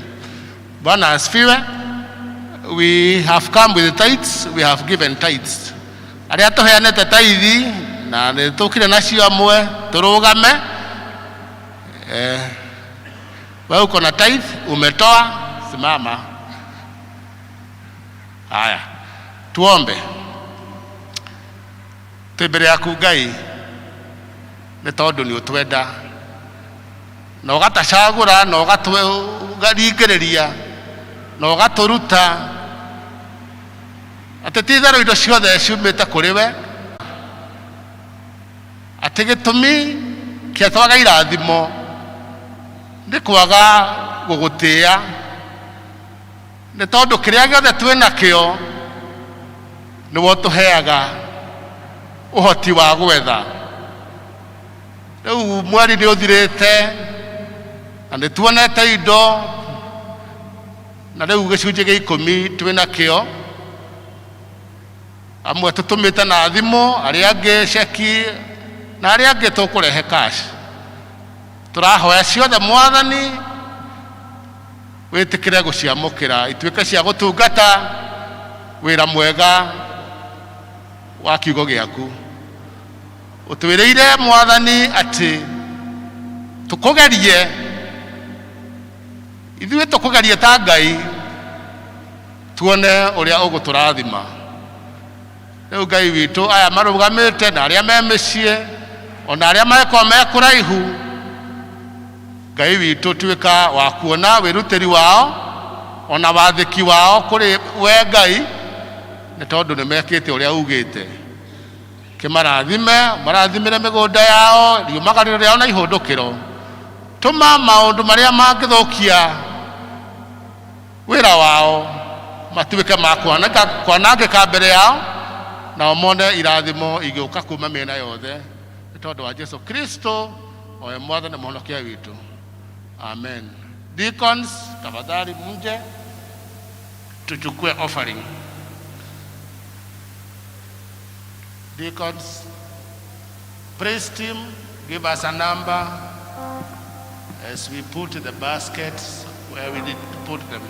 Bwana asifiwe. We have come with tithes, we have given tithes. Arĩa tũheanĩte tithe na nĩ tũkire nacio amwe tũrũgame. Wewe uko na tithe umetoa, simama. Haya, tuombe. Twĩ mbere yaku Ngai nĩ tondũ nĩ ũtwenda na ũgatacagũra na ũgatũringĩrĩria na ũgatũruta atĩ ti itherũ indo ciothe ciumĩte kũrĩ we, atĩ gĩtũmi kĩa twaga irathimo nĩ kwaga gũgũtĩĩa, nĩ tondũ kĩrĩa gĩothe twĩ nakĩo nĩwe ũtũheaga ũhoti wa gwetha. Rĩu mweri nĩ ũthirĩte na nĩ tuonete indo, na rĩu gĩcunjĩ gĩa ikũmi twĩ nakĩo, amwe tũtũmĩte na thimũ, arĩa angĩ ceki, na arĩa angĩ tũkũrehe cash. Tũrahoya ciothe Mwathani wĩtĩkĩre gũciamũkĩra, ituĩke cia gũtungata wĩra mwega wa kiugo gĩaku. Ũtwĩrĩire Mwathani atĩ tũkũgerie, ithuĩ tũkũgerie ta Ngai, tuone ũrĩa ũgũtũrathima. Rĩu Ngai witũ, aya marũgamĩte na arĩa me mĩciĩ ona arĩa magĩkorwo me kũraihu, Ngai witũ, tuĩka wa kuona wĩrutĩri wao ona wathĩki wao kũrĩ we Ngai, nĩ tondũ nĩ mekĩte ũrĩa ugĩte. Kĩmarathime, marathimĩre mĩgũnda yao, riumagarĩro rĩao na ihũndũkĩro. Tũma maũndũ marĩa mangĩthũkia wĩra wao matuĩke ma kwanangĩka mbere yao, nao mone irathimo igĩũka kuma mĩena yothe, nĩ tondũ wa Jesu Kristo owe Mwathani na Mũhonokia witũ, amen. Deacons, tafadhali mje tuchukue offering. Deacons, praise team, give us a number as we put the baskets where we need to put them.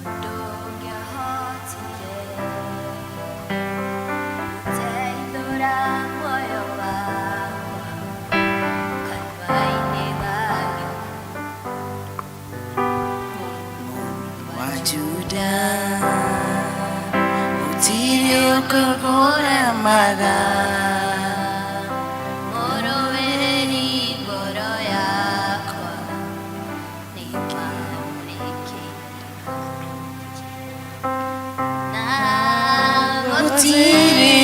Mũndũ ũngĩahotire gũteithũra. Juda gũtirĩ ũkũremaga Mũrũĩrĩri ngoro yakwa nĩngĩmũrĩkĩria na gũtirĩ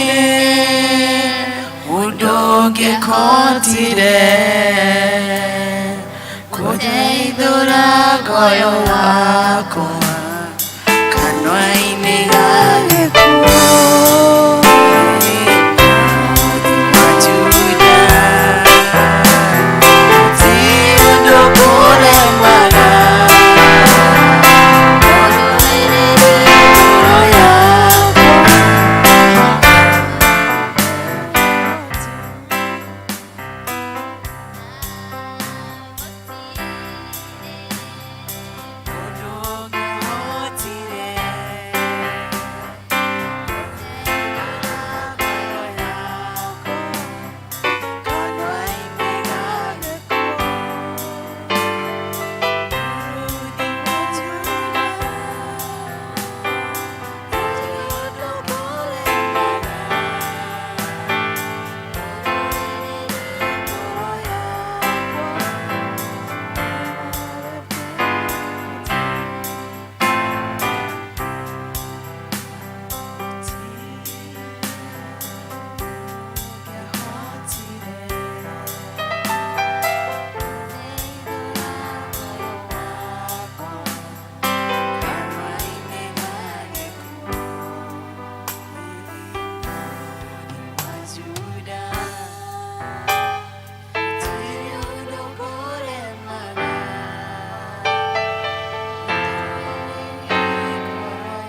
ũndũ ũngĩkotire kũndeithũra ngoro wakwa kanua-inĩ ga gĩkuũ. Wa Juda, gũtirĩ ũndũ ũkũremaga. Ngoro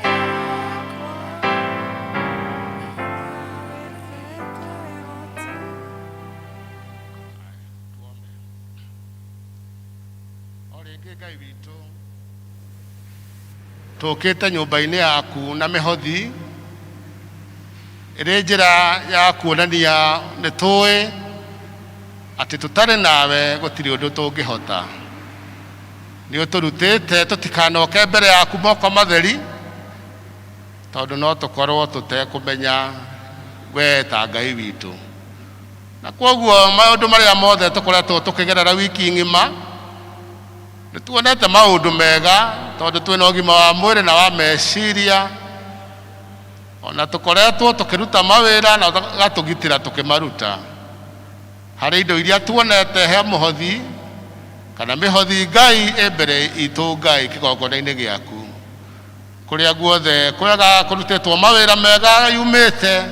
yakwa. O rĩngĩ Ngai witũ tũkĩte nyũmba-inĩ yaku na mĩhothi ĩrĩ njĩra ya kuonania nĩ tũĩ atĩ tũtarĩ nawe gũtirĩ ũndũ tũngĩhota. Nĩ ũtũrutĩte tũtikanoke mbere yaku moko matheri tondũ no tũkorwo tũtekũmenya we ta Ngai witũ. Na kwoguo maũndũ marĩa mothe tũkoretwo tũkĩgerera wiki ng'ima nĩ tuonete maũndũ mega tondũ twĩna ũgima wa mwĩrĩ na wa meciria ona tũkoretwo tũkĩruta mawĩra na ũgatũgitĩra tũkĩmaruta. Harĩ indo iria tuonete he mũhothi kana mĩhothi Ngai ĩ mbere itũ Ngai kĩgongona-inĩ gĩaku. Kũrĩa guothe kwega kũrutĩtwo mawĩra mega yumĩte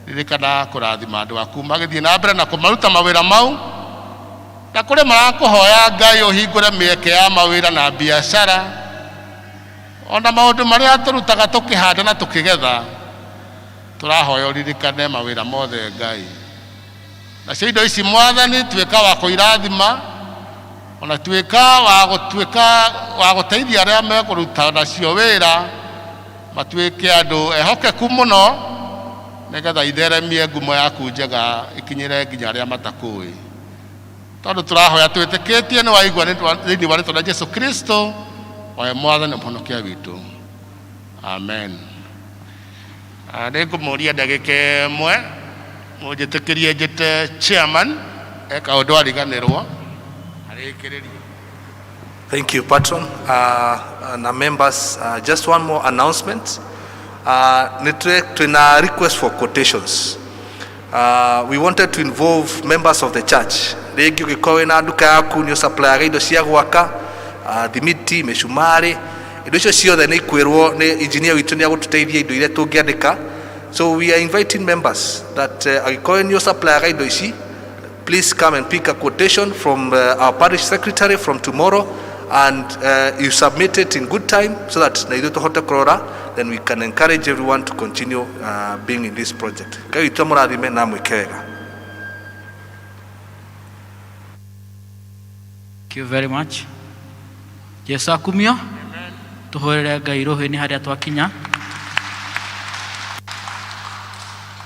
ririkana kũrathima andũ aku magĩthiĩ na mbere na kũmaruta mawĩra mau na kũrĩ marakũhoya Ngai ũhingũre mĩeke ya mawĩra na biacara ona maũndũ marĩa tũrutaga tũkĩhanda na tũkĩgetha tũrahoya ũririkane mawĩra mothe Ngai. Nacio indo ici Mwathani tuĩka wa kũirathima ona tuĩka wa gũtuĩka wa gũteithia arĩa mekũruta nacio wĩra matuĩke andũ ehokeku mũno nĩgetha itheremie ngumo yaku njega ikinyĩre nginya arĩa matakũĩ. Tondũ tũrahoya twĩtĩkĩtie nĩ waigua thĩinĩ wa rĩtwa rĩa Jesu Kristo owe Mwathani na Mũhonokia witũ. Amen. Nĩ ngũmũria ndagĩka ĩmwe mũnjĩtĩkĩrie njĩte chairman eka ũndũ ariganĩrwo arĩkĩrĩrie. Thank you, Patron. Na members, just one more announcement. Nĩ twĩna request for quotations. We wanted to involve members of the church. Rĩngĩ ũngĩkorwo wĩna nduka yaku nĩ ũsupplyaga indo cia gwaka, thimiti, mĩcumarĩ, indo icio ciothe nĩ ikwĩrwo nĩ engineer witũ nĩ agũtũteithia indo iria tũngĩandĩka. So we are inviting members that angĩkorwo nĩ ũsupplyaga indo ici, please come and pick a quotation from our parish secretary from tomorrow and you submit it in good time so that na ithuĩ tũhote kũrora, then we can encourage everyone to continue being in this project. Ngai witũ amũrathime na amwĩke wega. Thank you very much. Jesu akumio. Tũhũrĩre Ngai rũhĩ nĩ harĩa twakinya.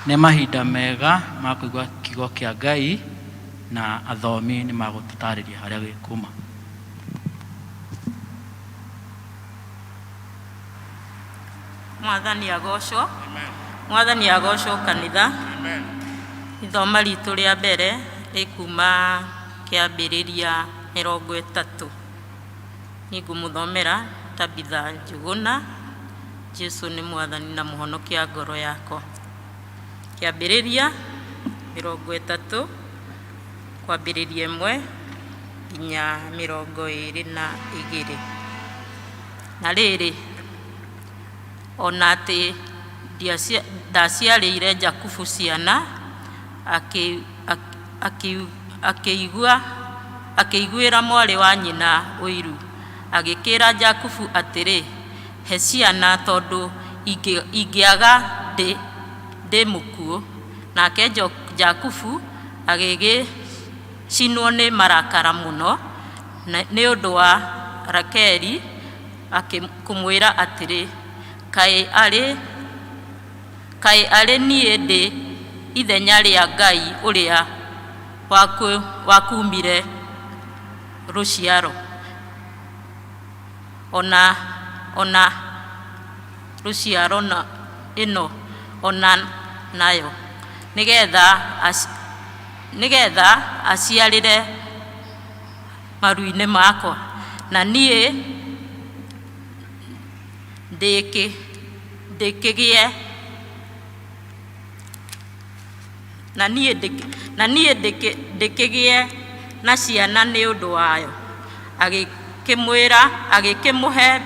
Nĩ mahinda mega ma kũigua kiugo kĩa Ngai na athomi nĩ magũtũtarĩria harĩa gĩkuma. Mwathani agocwo. Mwathani agocwo kanitha. Ithoma ritũ rĩa mbere rĩkuma kĩambĩrĩria 30. Nĩngũmũthomera Tabitha Njuguna. Jesu nĩ Mwathani na Mũhonokia ngoro yakwa. Kĩambĩrĩria 30 kwambĩrĩria 1 nginya 22. Na rĩrĩ, ona atĩ ndaciarĩire Jakubu ciana, akĩiguĩra mwarĩ wa nyina ũiru, agĩkĩra Jakubu atĩrĩ, he ciana tondũ ingĩaga ndĩ mũkuũ. Nake Jakubu agĩgĩcinwo nĩ marakara mũno nĩ ũndũ wa Rakeli, kũmwĩra atĩrĩ, kaĩ arĩ niĩ ndĩ ithenya rĩa Ngai ũrĩa wakumire rũciaro, ona rũciaro ĩno ona nayo, nĩgetha aciarĩre maru-inĩ makwa, na niĩ ndĩkĩgĩe na niĩ ndĩkĩgĩe na ciana nĩ ũndũ wayo. Agĩkĩmwĩra, agĩkĩmũhe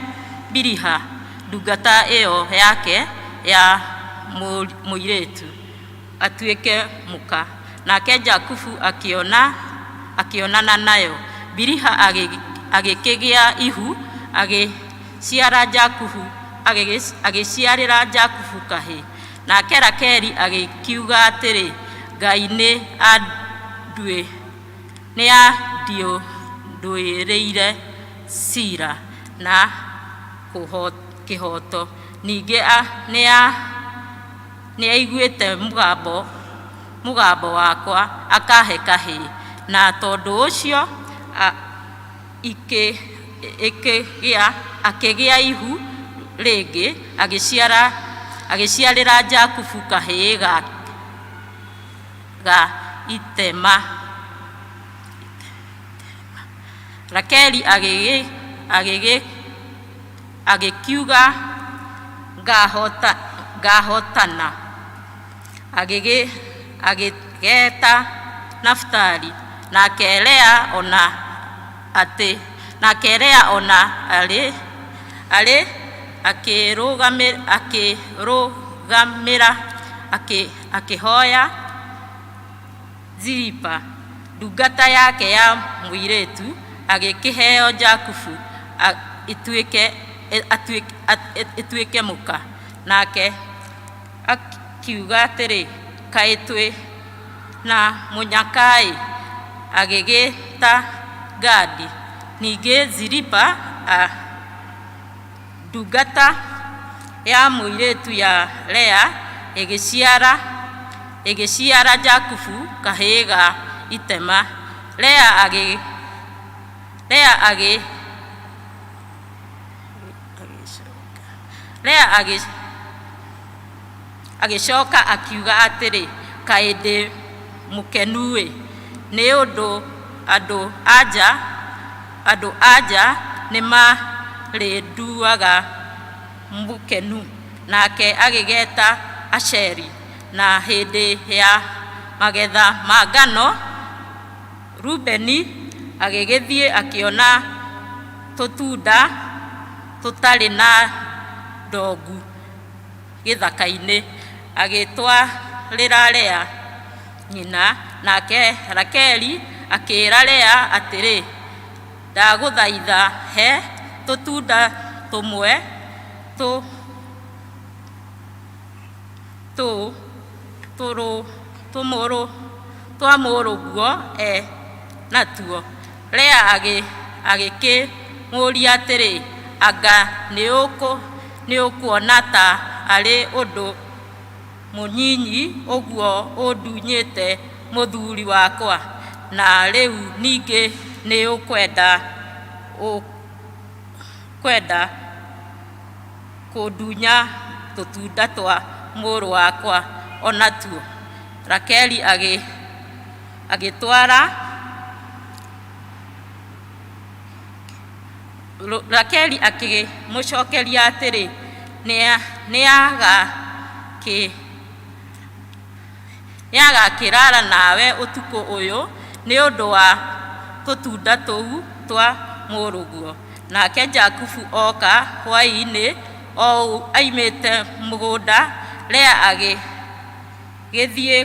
Biliha ndungata ĩyo yake ya mũirĩtu atuĩke mũka. Nake Jakubu akĩonana nayo. Biliha agĩkĩgĩa ihu, agĩciara Jakubu, agĩciarĩra Jakubu kahĩĩ. Nake Rakeli agĩkiuga atĩrĩ, Ngai nĩ anduĩrĩire cira na kĩhooto, ningĩ nĩaiguĩte mũgambo wakwa akahe kahĩĩ. Na tondũ ũcio akĩgĩa ihu rĩngĩ, agĩciarĩra Jakubu kahĩĩ ga itema. Rakeli agĩkiuga, ngahotana, agĩgeta Naftali. Nake Lea ona arĩ akĩrũgamĩra, akĩhoya Zilipa ndungata yake ya mũirĩtu, agĩkĩheo Jakubu ĩtuĩke mũka. Nake akiuga atĩrĩ, kaĩ twĩ na mũnyaka-ĩ! Agĩgĩta Gadi. Ningĩ Zilipa ndungata ya mũirĩtu ya Lea ĩgĩciara Jakubu kahĩĩ ga itema. Lea agĩcoka akiuga atĩrĩ, kaĩ ndĩ mũkenu-ĩ, nĩ ũndũ andũ a nja nĩmarĩnduaga mũkenu. Nake agĩgeta Asheri. Na hĩndĩ ya magetha ma ngano, Rubeni agĩgĩthiĩ akĩona tũtunda tũtarĩ na ndongu gĩthaka-inĩ, agĩtwarĩra Lea nyina. Nake Rakeli akĩĩra Lea atĩrĩ, ndagũthaitha he tũtunda tũmwe twa mũrũguo e natuo. Lea agĩkĩmũũria atĩrĩ, anga nĩũkuona ta arĩ ũndũ mũnyinyi ũguo ũndunyĩte mũthuri wakwa, na rĩu ningĩ nĩũkwenda kũndunya tũtunda twa mũrũ wakwa o natuo? Rakeli agĩtwara Rakeli akĩmũcokeria atĩrĩ, nĩagakĩraara nawe ũtukũ ũyũ nĩ ũndũ wa tũtunda tũu twa mũrũguo. Nake Jakubu oka hwaĩ-inĩ o aimĩte mũgũnda, Lea agĩgĩthiĩ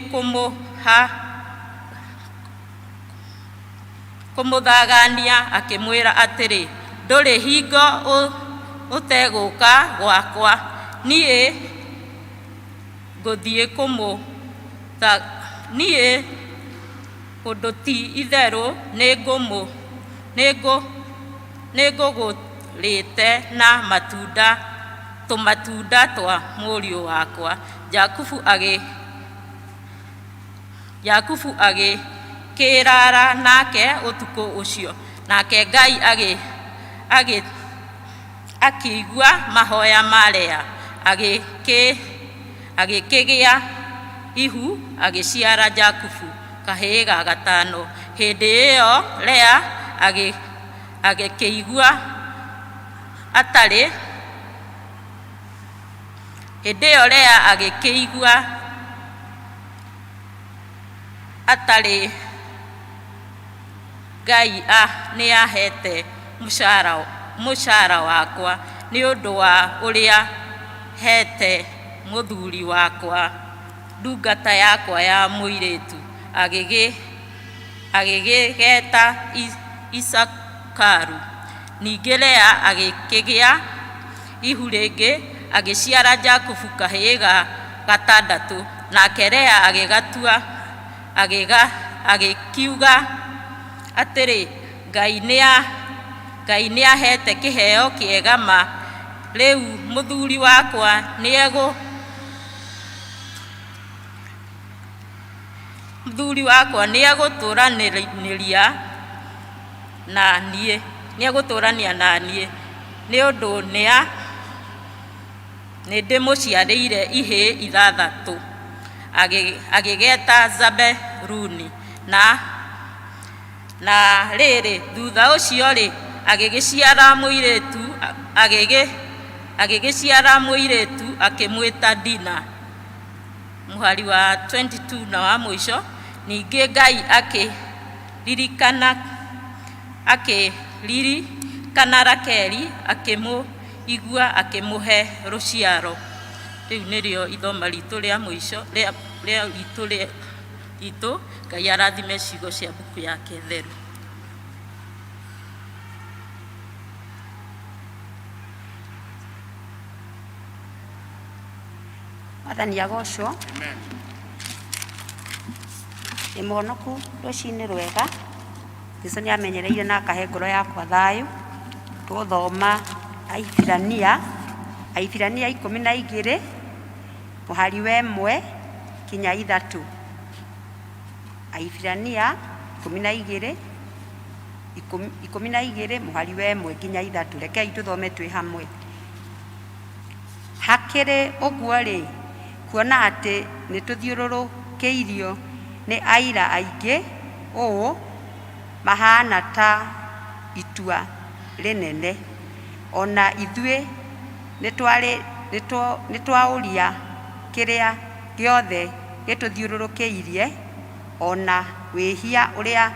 kũmũthagania akĩmwĩra atĩrĩ, ndũrĩ hingo ũtegũka gwakwa, niĩ ngũthiĩ niĩ ũndũ ti itherũ nĩngũgũrĩte na matunda tũmatunda twa mũriũ wakwa. Jakubu agĩkĩraara nake ũtukũ ũcio, nake Ngai akĩigua mahoya ma Lea, agĩkĩgĩa ihu agĩciara Jakubu kahĩĩ ga gatano. Hĩndĩ ĩyo Lea agĩkĩigua atarĩ hĩndĩ ĩyo Lea agĩkĩigua atarĩ Ngai nĩahete mũcara wakwa nĩ ũndũ wa ũrĩa hete mũthuri wakwa ndungata yakwa ya mũirĩtu. Agĩgĩgeta Isakaru. Ningĩ Lea agĩkĩgĩa ihu rĩngĩ, agĩciara Jakubu kahĩĩ ga gatandatũ. Nake Lea agĩgatua agĩkiuga atĩrĩ, Ngai nĩahete kĩheo kĩega ma, rĩu mũthuri wakwa nĩegũtũũranĩria na niĩ, nĩ ũndũ nĩndĩmũciarĩire ihĩĩ ithathatũ. Agĩgeta Zebuluni. Na rĩrĩ, thutha ũcio-rĩ, agĩgĩciara mũirĩtu, akĩmwĩta Dina. Mũhari wa 22 na wa mũico. Ningĩ Ngai akĩririkana Rakeli, akĩmũigua, akĩmũhe rũciaro. Rĩu nĩrĩo ithoma ritũ rĩa mũico rĩa ritũ ritũ. Ngai arathime ciugo cia mbuku yake theru. Mwathani agocwo. Ndĩ mũhonoku rũcinĩ rwega. Jesũ nĩ amenyereire na akahe ngoro yakwa thayũ. Tũgũthoma Aibirania 12 mũhari wa 1 kinya 3. Aibirania 12 12 mũhari wa 1 nginya 3. Rekei tũthome twĩ hamwe. Hakĩrĩ ũguo-rĩ, kuona atĩ nĩtũthiũrũrũkĩirio nĩ aira aingĩ ũũ mahaana ta itua rĩnene, ona ithuĩ nĩtwaũria kĩrĩa gĩothe gĩtũthiũrũrũkĩirie, ona wĩhia ũrĩa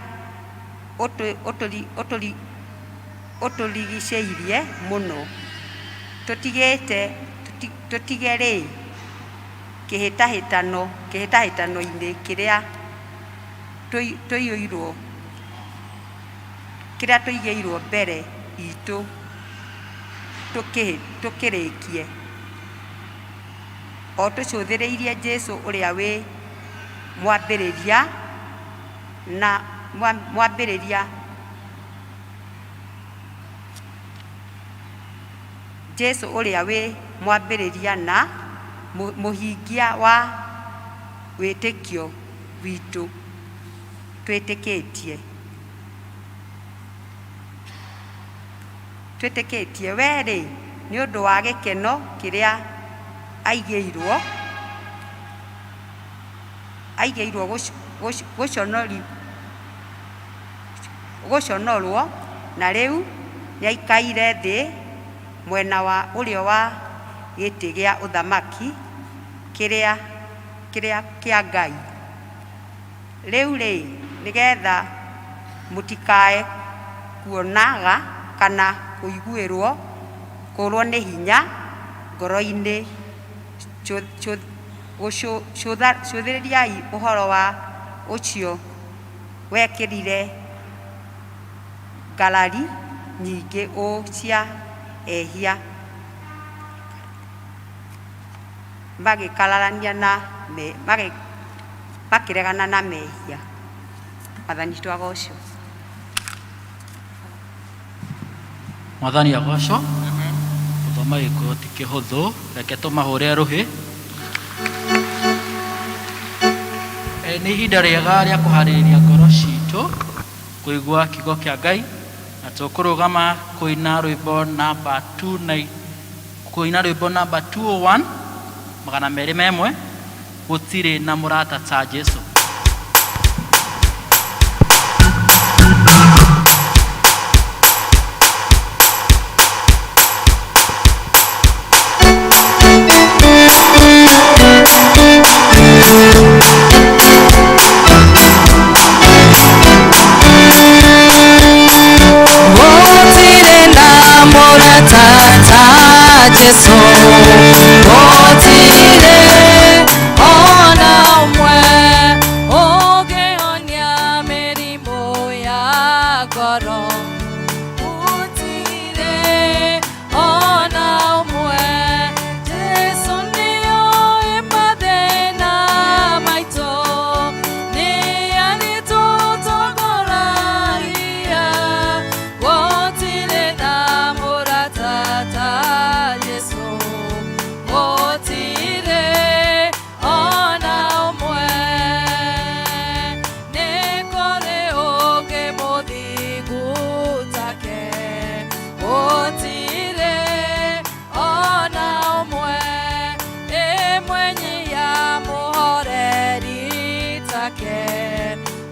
ũtũrigicĩirie mũno, tũtige-rĩ kĩhĩtahĩtano-inĩ kĩrĩa tũigĩirwo mbere itũ tũkĩrĩkie, o tũcũthĩrĩirie Jesũ ũrĩa wĩ mwambĩrĩria na mwambĩrĩria Jesũ ũrĩa wĩ mwambĩrĩria na mũhingia wa wĩtĩkio witũ twĩtĩkĩtie. We-rĩ, nĩ ũndũ wa gĩkeno kĩrĩa aigĩirwo aigĩirwo gũconorwo na rĩu nĩaikaire thĩ mwena wa ũrĩo wa gĩtĩ gĩa ũthamaki kĩrĩa kĩrĩa kĩa Ngai. Rĩu rĩ, nĩgetha mũtikae kuonaga kana kũiguĩrwo kũrwo nĩ hinya ngoro-inĩ, cũthĩrĩriai ũhoro wa ũcio wekĩrire ngarari nyingĩ ũ cia ehia magĩkararania na makĩregana na mehia. Mwathani witũ agocwo. Mwathani agocwo. Gũthoma gĩkũyũ ti kĩhũthũ, reke tũmahũre rũhĩ. Nĩ ihinda rĩega rĩa kũharĩrĩria ngoro citũ kũigua kiugo kĩa Ngai, na tũkũrũgama kũina rwĩmbo namba 29, kũina rwĩmbo namba 201, 201, gũtirĩ na mũrata ta Jesu. Gũtirĩ na mũrata ta Jesũ, gũtirĩ ona ũmwe ũngĩhonia mĩrimũ ya ngoro. Gũtirĩ ona ũmwe, Jesũ nĩoĩ mathĩna maitũ, nĩ arĩtũtongoragia. Gũtirĩ na mũrata ta Jesũ, gũtirĩ ona ũmwe. Nĩ kũrĩ ũngĩ mũthingu take, gũtirĩ ona ũmwe. Ĩmwe ya mũhoreri take,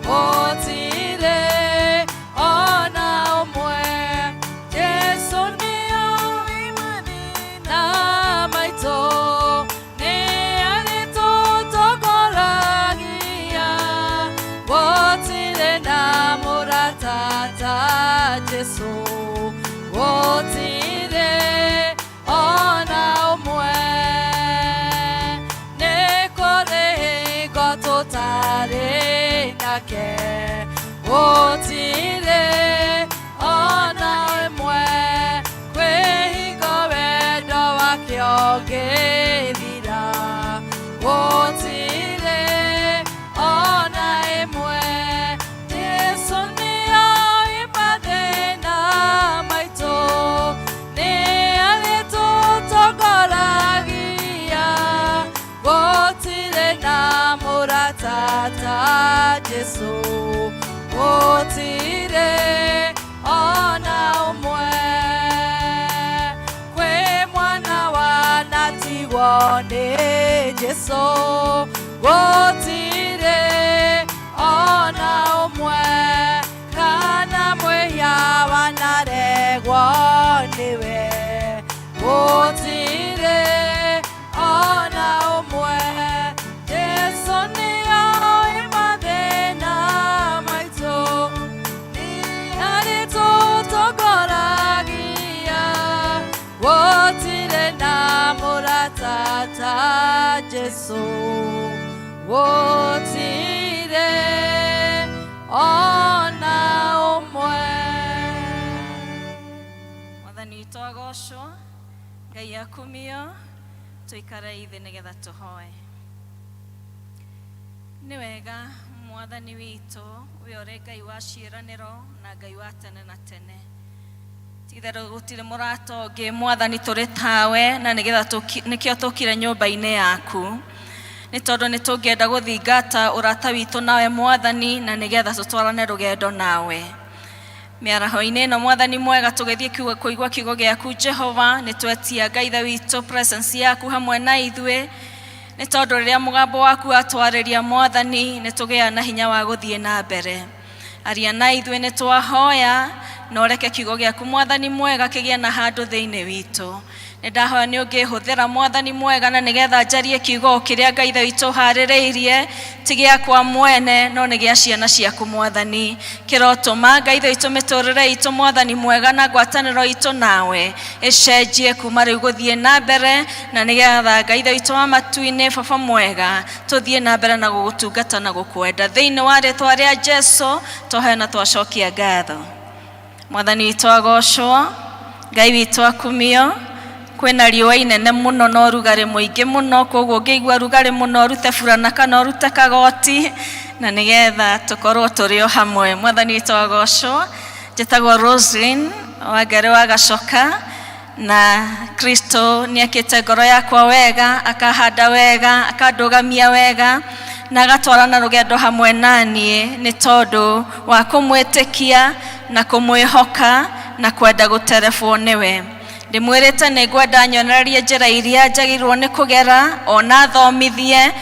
gũtirĩ ona ũmwe. Jesũ nĩoĩ mathĩna maitũ, nĩ arĩtũtongoragia. Gũtirĩ na mũrata ta Jesũ, gũtirĩ ona ũmwe. Nĩ kũrĩ hingo tũtarĩ nake, gũtirĩ ona ĩmwe. Kwĩ hingo wendo wake ũngĩthira, gũtirĩ ona ĩmwe. Jesũ nĩoĩ mathĩna maitũ, nĩ arĩtũtongoragia. Gũtirĩ na mũrata ta Jesũ, gũtirĩ ona ũmwe. Kwĩ mwana wanatigwo nĩ Jesũ, gũtirĩ ona ũmwe. Kana mwĩhia wanaregwo nĩwe, gũtirĩ ona ũmwe. Jesũ nĩoĩ mathĩna maitũ, nĩ arĩtũtongoragia. Gũtirĩ na mũrata ta Jesũ, gũtirĩ ona ũmwe. Mwathani witũ agocwo, Ngai akumio, tũikare thĩ nĩgetha tũhoe. Nĩ wega Mwathani witũ, we ũrĩ Ngai wa ciĩranĩro na Ngai wa tene na tene. Ti-itherũ gũtirĩ mũrata ũngĩ Mwathani tũrĩ tawe, na nĩgetha nĩkĩo tũkire nyũmba-inĩ yaku. Nĩ tondũ nĩ tũngĩenda gũthingata ũrata witũ nawe Mwathani, na nĩgetha tũtwarane rũgendo nawe. Mĩaraho-inĩ ĩno mwathani mwega tũgĩthiĩ kiugo kũigua kiugo gĩaku Jehova, nĩ twetia Ngai Ithe witũ presence yaku hamwe na ithuĩ, nĩ tondũ rĩrĩa mũgambo waku watwarĩria mwathani nĩ tũgĩaga na hinya wa gũthiĩ na mbere. Aria na ithuĩ nĩ twahoya, na ũreke kiugo gĩaku mwathani mwega kĩgĩe na handũ thĩinĩ witũ. Nĩ ndahoya nĩ ũngĩhũthĩra mwathani mwega na nĩgetha njarie kiugo kĩrĩa Ngai Ithe witũ ũharĩrĩirie, ti gĩakwa mwene no nĩ gĩa ciana ciaku mwathani. Kĩrotũma Ngai Ithe witũ mĩtũrĩre itũ mwathani mwega na ngwatanĩro itũ nawe ĩcenjie kuma rĩu gũthiĩ na mbere, na nĩgetha Ngai Ithe witũ wa matu-inĩ baba mwega tũthiĩ na mbere na gũgũtungata na gũkwenda. Thĩinĩ wa rĩtwa rĩa Jesu twahoya na twacokia ngatho. Mwathani witũ agocwo, Ngai witũ akumio. Kwĩna riũa inene mũno na ũrugarĩ mũingĩ mũno, koguo ũngĩigua rugarĩ mũno ũrute burana kana ũrute kagoti, na nĩgetha tũkorwo tũrĩ o hamwe. Mwathani witũ agocwo. Njĩtagwo Roslyn Wangari wa Gacoka, na Kristo nĩ akĩte ngoro yakwa wega, akahanda wega, akandũgamia wega, na agatwarana rũgendo hamwe na niĩ nĩ tondũ wa kũmwĩtĩkia na kũmwĩhoka na kwenda gũterebwo nĩwe. Ndĩmwĩrĩte nĩ ngwenda nyonererie njĩra iria njagĩrĩirwo nĩ kũgera ona thomithie,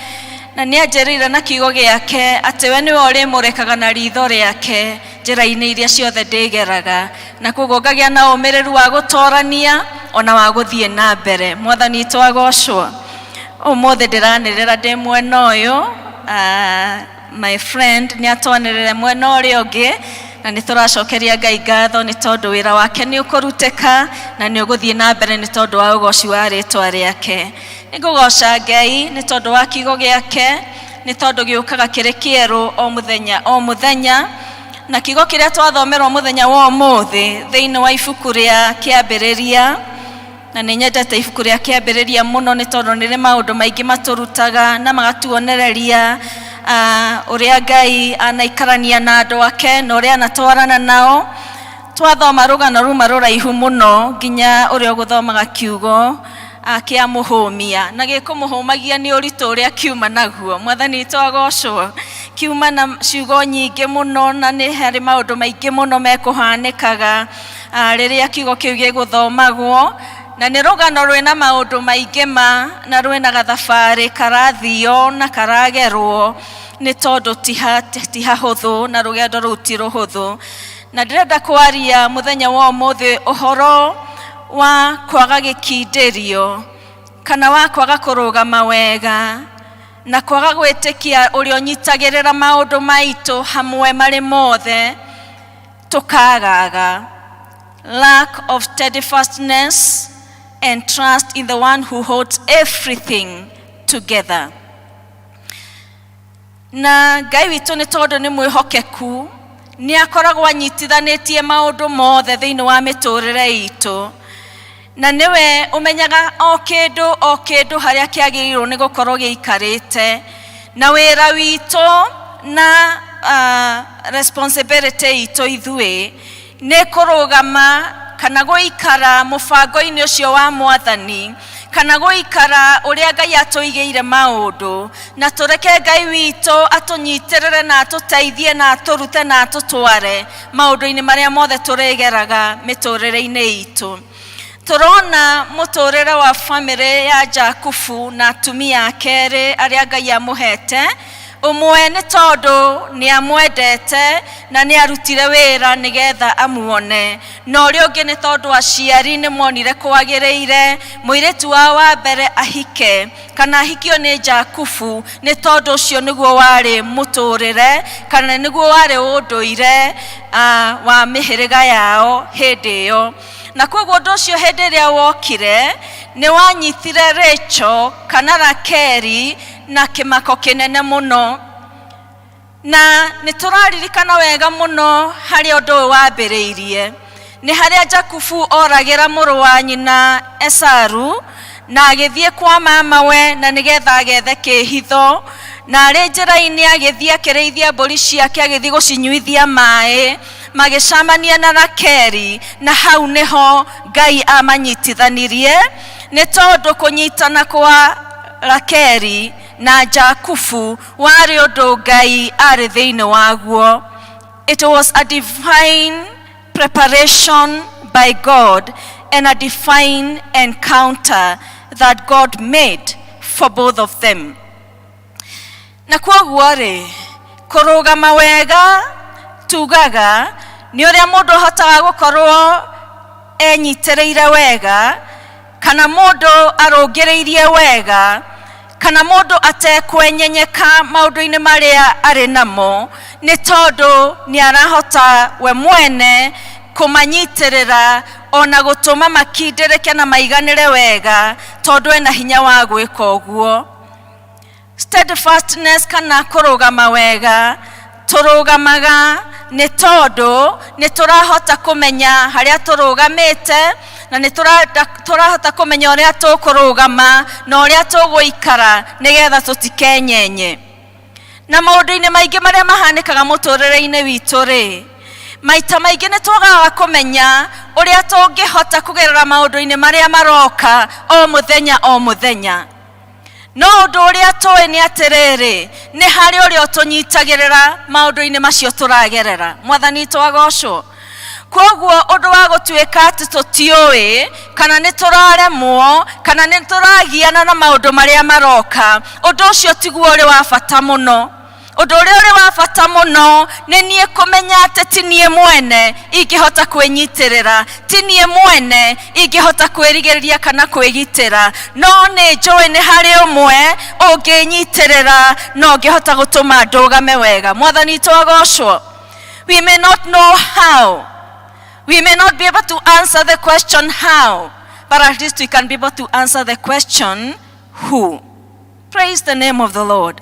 na nĩ anjĩrĩire na kiugo gĩake atĩ we nĩwe ũrĩmũrĩkaga na ritho rĩake njĩra-inĩ iria ciothe ndĩgeraga, na koguo ngagĩa na ũmĩrĩru wa gũtorania ona wa gũthiĩ na mbere. Mwathani witũ agocwo. Ũmũthĩ ndĩranĩrĩra ndĩ mwena ũyũ, my friend nĩ atwanĩrĩre mwena ũrĩa ũngĩ, na nĩ tũracokeria Ngai ngatho nĩ tondũ wĩra wake nĩ ũkũrutĩka na nĩ ũgũthiĩ na mbere nĩ tondũ wa ũgoci wa rĩtwa rĩake. Nĩ ngũgoca Ngai nĩ tondũ wa kiugo gĩake, nĩ tondũ gĩũkaga kĩrĩ kĩerũ o mũthenya o mũthenya, na kiugo kĩrĩa twathomerwo mũthenya wa ũmũthĩ thĩinĩ wa ibuku rĩa Kĩambĩrĩria, na nĩ nyendete ibuku rĩa Kĩambĩrĩria mũno nĩ tondũ nĩ rĩ maũndũ maingĩ matũrutaga na magatuonereria ũrĩa Ngai anaikarania na andũ ake na ũrĩa anatwarana nao. Twathoma rũgano ruma rũraihu mũno nginya ũrĩa ũgũthomaga kiugo kĩa mũhũmia, na gĩkũmũhũmagia nĩ ũritũ ũrĩa kiuma naguo. Mwathani witũ agocwo. Kiuma na ciugo nyingĩ mũno na nĩ harĩ maũndũ maingĩ mũno mekũhanĩkaga rĩrĩa kiugo kĩu gĩgũthomagwo, na nĩ rũgano rwĩna maũndũ maingĩ ma, na rwĩna gathabarĩ karathio na karagerwo nĩ tondũ ti hahũthũ na rũgendo rũu ti rũhũthũ. Na ndĩrenda kwaria mũthenya wa ũmũthĩ ũhoro wa kwaga gĩkindĩrio kana wa kwaga kũrũgama wega na kwaga gwĩtĩkia ũrĩa ũnyitagĩrĩra maũndũ maitũ hamwe marĩ mothe tũkagaga. Lack of steadfastness and trust in the one who holds everything together. Na Ngai witũ nĩ tondũ nĩ mwĩhokeku, nĩ akoragwo anyitithanĩtie maũndũ mothe thĩinĩ wa mĩtũrĩre itũ, na nĩwe ũmenyaga o kĩndũ o kĩndũ harĩa kĩagĩrĩirwo nĩ gũkorwo gĩikarĩte, na wĩra witũ na responsibility itũ ithuĩ nĩ kũrũgama kana gũikara mũbango-inĩ ũcio wa mwathani, kana gũikara ũrĩa Ngai atũigĩire maũndũ, na tũreke Ngai witũ atũnyitĩrĩre na atũteithie na atũrute na atũtware maũndũ-inĩ marĩa mothe tũrĩgeraga mĩtũrĩre-inĩ itũ. Tũrona mũtũrĩre wa bamĩrĩ ya Jakubu na atumia ake erĩ arĩa Ngai amũhete. Ũmwe nĩ tondũ nĩ amwendete na nĩ arutire wĩra nĩgetha amuone, na ũrĩa ũngĩ nĩ tondũ aciari nĩ monire kwagĩrĩire mũirĩtu wao wa mbere ahike kana ahikio nĩ Jakubu, nĩ tondũ ũcio nĩguo warĩ mũtũrĩre kana nĩguo warĩ ũndũire wa mĩhĩrĩga yao hĩndĩ ĩyo. Na koguo ũndũ ũcio hĩndĩ ĩrĩa wokire nĩ wanyitire Rachel kana Rakeli na kĩmako kĩnene mũno. Na nĩ tũraririkana wega mũno harĩa ũndũ ũyũ wambĩrĩirie, nĩ harĩa Jakubu oragĩra mũrũ wa nyina Esaru na agĩthiĩ kwa mamawe na nĩgetha agethe kĩhitho, na arĩ njĩra-inĩ agĩthiĩ akĩrĩithia mbũri ciake, agĩthiĩ gũcinyuithia maĩ, magĩcamania na Rakeli, na hau nĩho Ngai amanyitithanirie, nĩ tondũ kũnyitana kwa Rakeli na Jakubu warĩ ũndũ Ngai arĩ thĩinĩ waguo. It was a divine preparation by God and a divine encounter that God made for both of them. Na kwoguo rĩ, kũrũgama wega tugaga nĩ ũrĩa mũndũ ahotaga gũkorwo enyitĩrĩire wega, kana mũndũ arũngĩrĩirie wega, kana mũndũ atekwenyenyeka maũndũ-inĩ marĩa arĩ namo, nĩ tondũ nĩ arahota we mwene kũmanyitĩrĩra ona gũtũma makindĩrĩke na maiganĩre wega, tondũ ena hinya wa gwĩka ũguo. Steadfastness kana kũrũgama wega, tũrũgamaga nĩ tondũ nĩ tũrahota kũmenya harĩa tũrũgamĩte, na nĩ tũrahota kũmenya ũrĩa tũkũrũgama na ũrĩa tũgũikara nĩgetha tũtikenyenye. Na maũndũ-inĩ maingĩ marĩa mahanĩkaga mũtũrĩre-inĩ witũ rĩ, maita maingĩ nĩ twagaga kũmenya ũrĩa tũngĩhota kũgerera maũndũ-inĩ marĩa maroka o mũthenya o mũthenya. No ũndũ ũrĩa tũĩ nĩ atĩrĩrĩ, nĩ harĩ ũrĩa ũtũnyitagĩrĩra maũndũ-inĩ macio tũragerera. Mwathani witũ agocwo. Kwoguo ũndũ wa gũtuĩka atĩ tũtiũĩ, kana nĩ tũraremwo, kana nĩ tũragiana na maũndũ marĩa maroka, ũndũ ũcio tiguo ũrĩ wa bata mũno. Ũndũ ũrĩa ũrĩ wa bata mũno nĩ niĩ kũmenya atĩ ti niĩ mwene ingĩhota kwĩnyitĩrĩra, ti niĩ mwene ingĩhota kwĩrigĩrĩria kana kwĩgitĩra, no nĩ njũĩ nĩ harĩ ũmwe ũngĩnyitĩrĩra na ũngĩhota gũtũma ndũgame wega. Mwathani witũ agocwo. We may not know how, we may not be able to answer the question how, but at least we can be able to answer the question who. Praise the name of the Lord.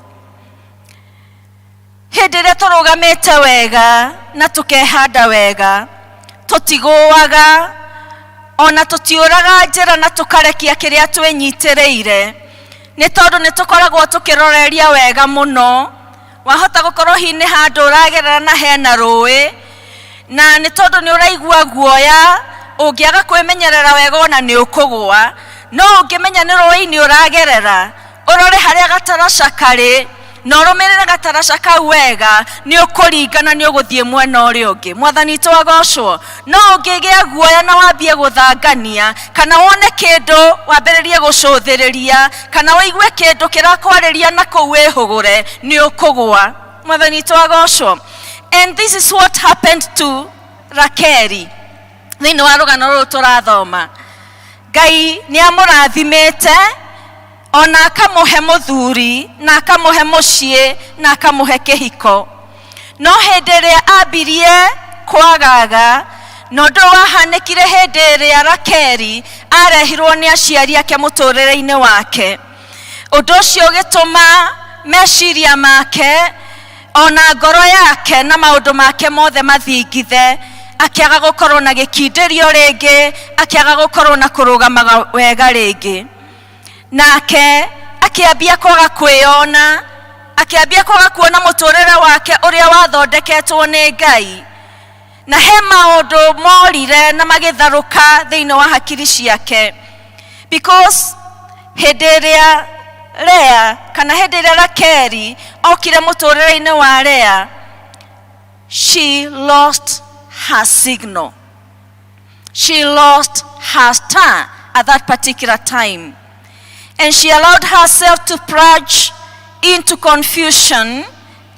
Hĩndĩ ĩrĩa tũrũgamĩte wega na tũkehanda wega, tũtigũaga ona tũtiũraga njĩra na tũkarekia kĩrĩa twĩnyitĩrĩire, nĩ tondũ nĩ tũkoragwo tũkĩroreria wega mũno. Wahota gũkorwo hihi nĩ handũ ũragerera na hena rũĩ, na nĩ tondũ nĩ ũraigua guoya, ũngĩaga kwĩmenyerera wega ona nĩ ũkũgũa. No ũngĩmenya nĩ rũĩ-inĩ ũragerera, ũrore harĩa gataraca karĩ, na ũrũmĩrĩre gataraca kau wega, nĩ ũkũringa na nĩ ũgũthiĩ mwena ũrĩa ũngĩ. Mwathani witũ agocwo. No ũngĩgĩa guoya na wambie gũthangania, kana wone kĩndũ wambĩrĩrie gũcũthĩrĩria, kana ũigue kĩndũ kĩrakwarĩria na kũu wĩhũgũre, nĩ ũkũgũa. Mwathani witũ agocwo. And this is what happened to Rakeli thĩinĩ wa rũgano rũrũ tũrathoma. Ngai nĩ amũrathimĩte ona akamũhe mũthuri, na akamũhe mũciĩ, na akamũhe kĩhiko. No hĩndĩ ĩrĩa ambirie kwagaga, na ũndũ wahanĩkire hĩndĩ ĩrĩa Rakeli arehirwo nĩ aciari ake mũtũrĩre-inĩ wake, ũndũ ũcio ũgĩtũma meciria make ona ngoro yake na maũndũ make mothe mathingithe, akĩaga gũkorwo na gĩkindĩrio rĩngĩ, akĩaga gũkorwo na kũrũgamaga wega rĩngĩ. Nake akĩambia kwaga kwĩyona, akĩambia kwaga kuona mũtũrĩre wake ũrĩa wathondeketwo nĩ Ngai, na he maũndũ morire na magĩtharũka thĩinĩ wa hakiri ciake, because hĩndĩ ĩrĩa Lea kana hĩndĩ ĩrĩa Rakeli okire mũtũrĩre-inĩ wa Lea, she lost her signal, she lost her star at that particular time, and she allowed herself to plunge into confusion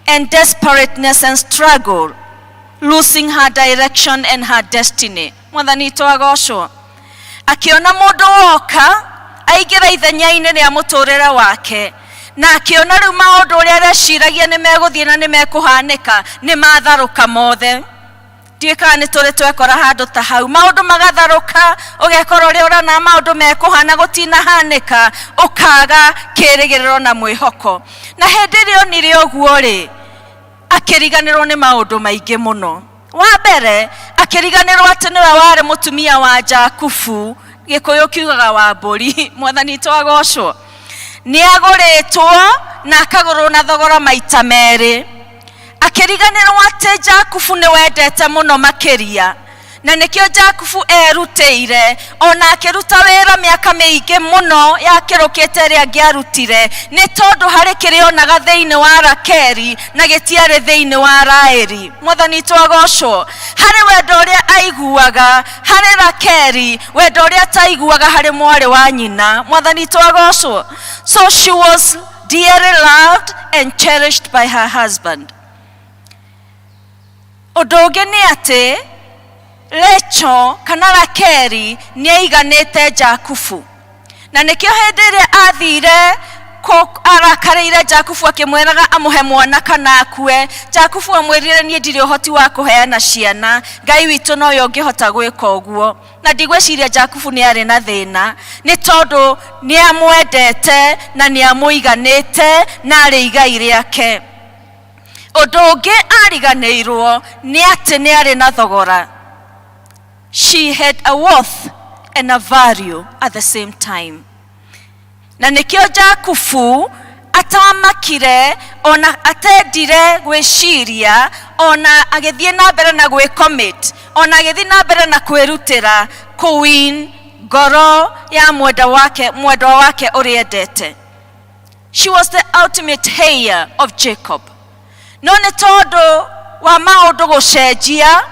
and desperateness and struggle, losing her direction and her destiny. Mwathani witũ agocwo. Akĩona mũndũ woka aingĩra ithenya-inĩ rĩa mũtũrĩre wake, na akĩona rĩu maũndũ ũrĩa areciragia nĩ megũthiĩ na nĩ mekũhanĩka nĩ matharũka mothe. Ndiũĩ kana nĩ tũrĩ twekora handũ ta hau, maũndũ magatharũka, ũgekora ũrĩa ũrona maũndũ mekũhana gũtinahanĩka, ũkaga kĩrĩgĩrĩro na mwĩhoko. Na hĩndĩ ĩrĩa onire ũguo rĩ, akĩriganĩrwo nĩ maũndũ maingĩ mũno. Wa mbere, akĩriganĩrwo atĩ nĩwe warĩ mũtumia wa Jakubu, Gĩkũyũ kiugaga wa mbũri. Mwathani witũ agocwo. Nĩ agũrĩtwo na akagũrwo na thogora maita merĩ. Akĩriganĩrwo atĩ Jakubu nĩ wendete mũno makĩria, Na nĩkĩo Jakubu erutĩire ona akĩruta wĩra mĩaka mĩingĩ mũno yakĩrũkĩte ĩrĩa angĩarutire, nĩ tondũ harĩ kĩrĩa onaga thĩinĩ wa Rakeli na gĩtiarĩ thĩinĩ wa Raeli. Mwathani witũ agocwo. Harĩ wendo ũrĩa aiguaga harĩ Rakeli, wendo ũrĩa ataiguaga harĩ mwarĩ wa nyina. Mwathani witũ agocwo. So she was dearly loved and cherished by her husband. Ũndũ ũngĩ nĩ atĩ Rachel kana Rakeli nĩ aiganĩte Jakubu, na nĩkĩo hĩndĩ ĩrĩa athire arakarĩire Jakubu akĩmwĩraga amũhe mwana kana akue, Jakubu amwĩrire niĩ ndirĩ ũhoti wa kũheana ciana, Ngai witũ nowe ũngĩhota gwĩka ũguo. Na ndigwĩciria Jakubu nĩ arĩ na thĩna, nĩ tondũ nĩ amwendete na nĩ amũiganĩte na arĩ igai rĩake. Ũndũ ũngĩ ariganĩirwo nĩ atĩ nĩ arĩ na thogora. She had a worth and a value at the same time. Na nĩkĩo Jakubu atamakire ona atendire gwĩciria, ona agĩthiĩ na mbere na gwĩcommit, ona agĩthiĩ na mbere na kwĩrutĩra kũwin ngoro ya mwendwa wake, mwendwa wake ũrĩa endete. She was the ultimate heir of Jacob. No nĩ tondũ wa maũndũ gũcenjia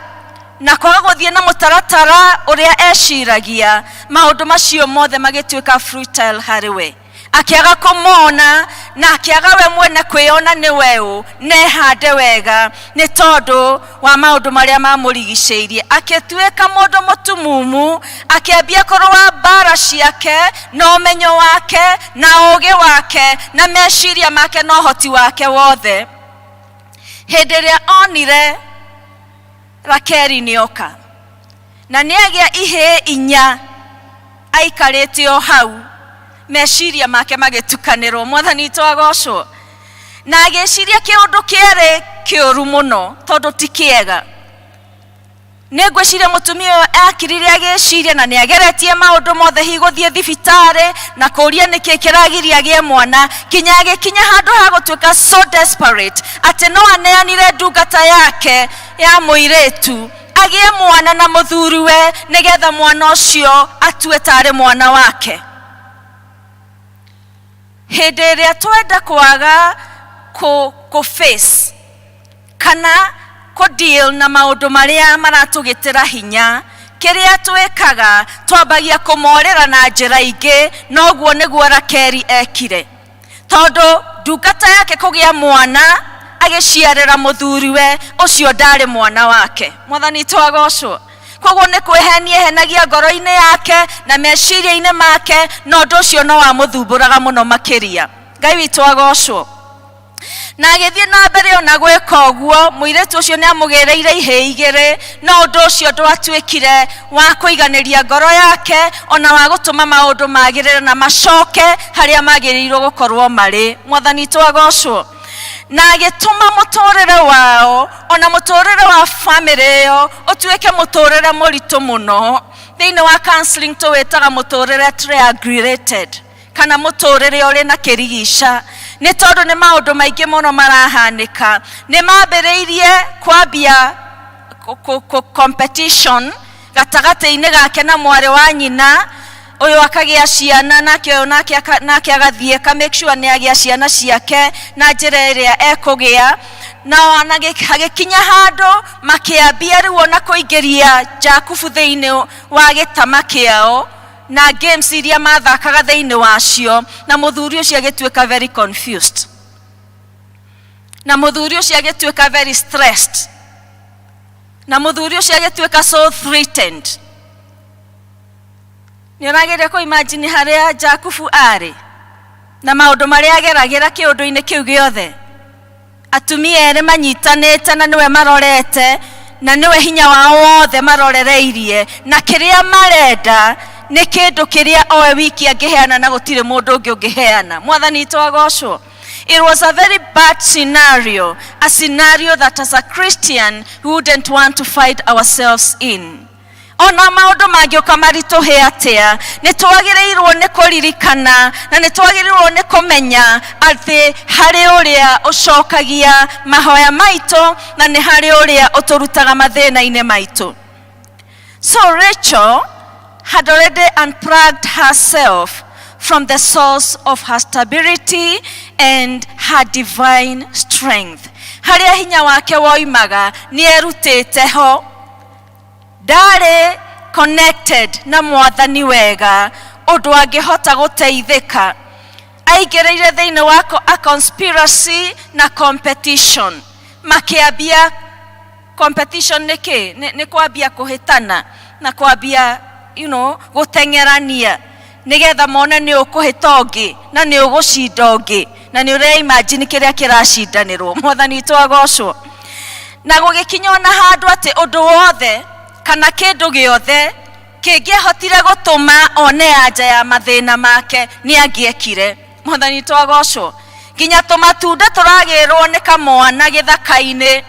na kwaga gũthiĩ na mũtaratara ũrĩa eciragia, maũndũ macio mothe magĩtuĩka futile harĩ we. Akĩaga kũmona na akĩaga we mwene kwĩona nĩ weũ nehande wega, nĩ tondũ wa maũndũ marĩa mamũrigicĩirie. Akĩtuĩka mũndũ mũtumumu, akĩambia kũrũa mbara ciake na ũmenyo wake na ũũgĩ wake na meciria make na ũhoti wake wothe. Hĩndĩ ĩrĩa onire Rakeli nĩoka na nĩagĩa ihĩĩ inya aikarĩte o hau, meciria make magĩtukanĩrwo. Mwathani witũ agocwo. Na agĩciria kĩũndũ kĩarĩ kĩũru mũno tondũ ti kĩega. Nĩ ngwĩciria mũtumia ũyũ akirire agĩciria na nĩ ageretie maũndũ mothe, hihi gũthiĩ thibitarĩ na kũũria nĩkĩ kĩragiria agĩe mwana, kinya agĩkinya handũ ha gũtuĩka so desperate atĩ no aneanire ndungata yake ya mũirĩtu agĩe mwana na mũthuriwe, nĩgetha mwana ũcio atue tarĩ mwana wake. Hĩndĩ ĩrĩa twenda kwaga kũ face kana kũ deal na maũndũ marĩa maratũgĩtĩra hinya, kĩrĩa twĩkaga twambagia kũmorĩra na njĩra ingĩ. Noguo nĩguo Rakeli ekire, tondũ ndungata yake kũgĩa mwana agĩciarĩra mũthuriwe ũcio ndarĩ mwana wake. Mwathani witũ agocwo. Koguo nĩ kwĩhenia ehenagia ngoro-inĩ yake na meciria-inĩ make, na ũndũ ũcio no wamũthumbũraga mũno makĩria. Ngai witũ agocwo. Na agĩthiĩ na mbere ona gwĩka ũguo, mũirĩtu ũcio nĩ amũgĩrĩire ihĩĩ igĩrĩ, no ũndũ ũcio ndwatuĩkire wa kũiganĩria ngoro yake ona wa gũtũma maũndũ magĩrĩre na macoke harĩa magĩrĩirwo gũkorwo marĩ. Mwathani witũ agocwo. Na agĩtũma mũtũrĩre wao ona mũtũrĩre wa bamĩrĩ ĩyo ũtuĩke mũtũrĩre mũritũ mũno. Thĩinĩ wa counseling tũwĩtaga mũtũrĩre triangulated, kana mũtũrĩre ũrĩ na kĩrigica, nĩ tondũ nĩ maũndũ maingĩ mũno marahanĩka. Nĩ mambĩrĩirie kwambia competition gatagatĩ-inĩ gake na mwarĩ wa nyina. Ũyũ akagĩa ciana nake ũyũ nake agathiĩ ka make sure nĩ agĩa ciana ciake na njĩra ĩrĩa ekũgĩa. Na ona hagĩkinya handũ makĩambia rĩu ona kũingĩria Jakubu thĩinĩ wa gĩtama kĩao na games iria mathakaga thĩinĩ wacio, na mũthuri ũcio agĩtuĩka very confused, na mũthuri ũcio agĩtuĩka very stressed, na mũthuri ũcio agĩtuĩka so threatened. Nĩ ũrageria kũ imagine harĩa Jakubu arĩ na maũndũ marĩa ageragĩra kĩũndũ-inĩ kĩu gĩothe. Atumia erĩ manyitanĩte na nĩwe marorete na nĩwe hinya wao wothe marorereirie, na kĩrĩa marenda nĩ kĩndũ kĩrĩa oe wiki angĩheana na gũtirĩ mũndũ ũngĩ ũngĩheana. Mwathani witũ agocwo. It was a very bad scenario, a scenario that as a Christian we wouldn't want to find ourselves in. Ona maũndũ mangĩũka maritũhe atĩa, nĩ twagĩrĩirwo nĩ kũririkana na nĩ twagĩrĩirwo nĩ kũmenya atĩ harĩ ũrĩa ũcokagia mahoya maitũ na nĩ harĩ ũrĩa ũtũrutaga mathĩna-inĩ maitũ. So Rachel had already unplugged herself from the source of her stability and her divine strength. Harĩa hinya wake woimaga nĩ erutĩte ho. Ndarĩ connected na Mwathani wega ũndũ angĩhota gũteithĩka. Aingĩrĩire thĩinĩ wa a conspiracy na competition. Makĩambia competition nĩ kĩ? Nĩ kwambia kũhĩtana na kwambia gũteng'erania nĩgetha mone nĩ ũkũhĩta ũngĩ na nĩ ũgũcinda ũngĩ na nĩ ũrĩa imagine kĩrĩa kĩracindanĩrwo. Mwathani witũ agocwo. Na gũgĩkinya ona handũ atĩ ũndũ wothe kana kĩndũ gĩothe kĩngĩahotire gũtũma one anja ya mathĩna make nĩ angĩekire. Mwathani witũ agocwo. Nginya tũmatunda tũragĩrwo nĩ kamwana gĩthaka-inĩ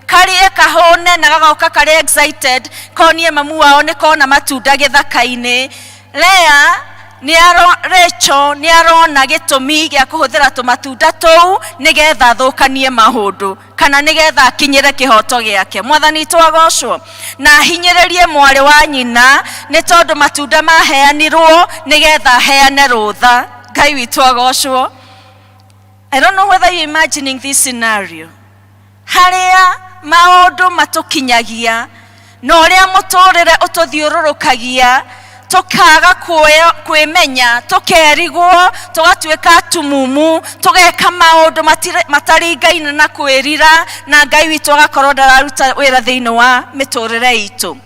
karĩe kahũne na gagoka karĩ excited konie mamu wao nĩ kona matunda gĩthaka-inĩ. Lea nĩ aro, Rachel nĩ arona gĩtũmi gĩa kũhũthĩra tũmatunda tũu nĩgetha athũkanie maũndũ kana nĩgetha akinyĩre kĩhoto gĩake. Mwathani witũ agocwo. Na ahinyĩrĩrie mwarĩ wa nyina nĩ tondũ matunda maheanirwo nĩgetha aheane rũtha. Ngai witũ agocwo. I don't know whether you're imagining this scenario. Harĩa maũndũ matũkinyagia na ũrĩa mũtũrĩre ũtũthiũrũrũkagia tũkaga kwĩmenya, tũkerigwo, tũgatuĩka atumumu, tũgeka maũndũ mataringaine na kwĩrira, na Ngai witũ agakorwo ndararuta wĩra thĩinĩ wa mĩtũrĩre itũ.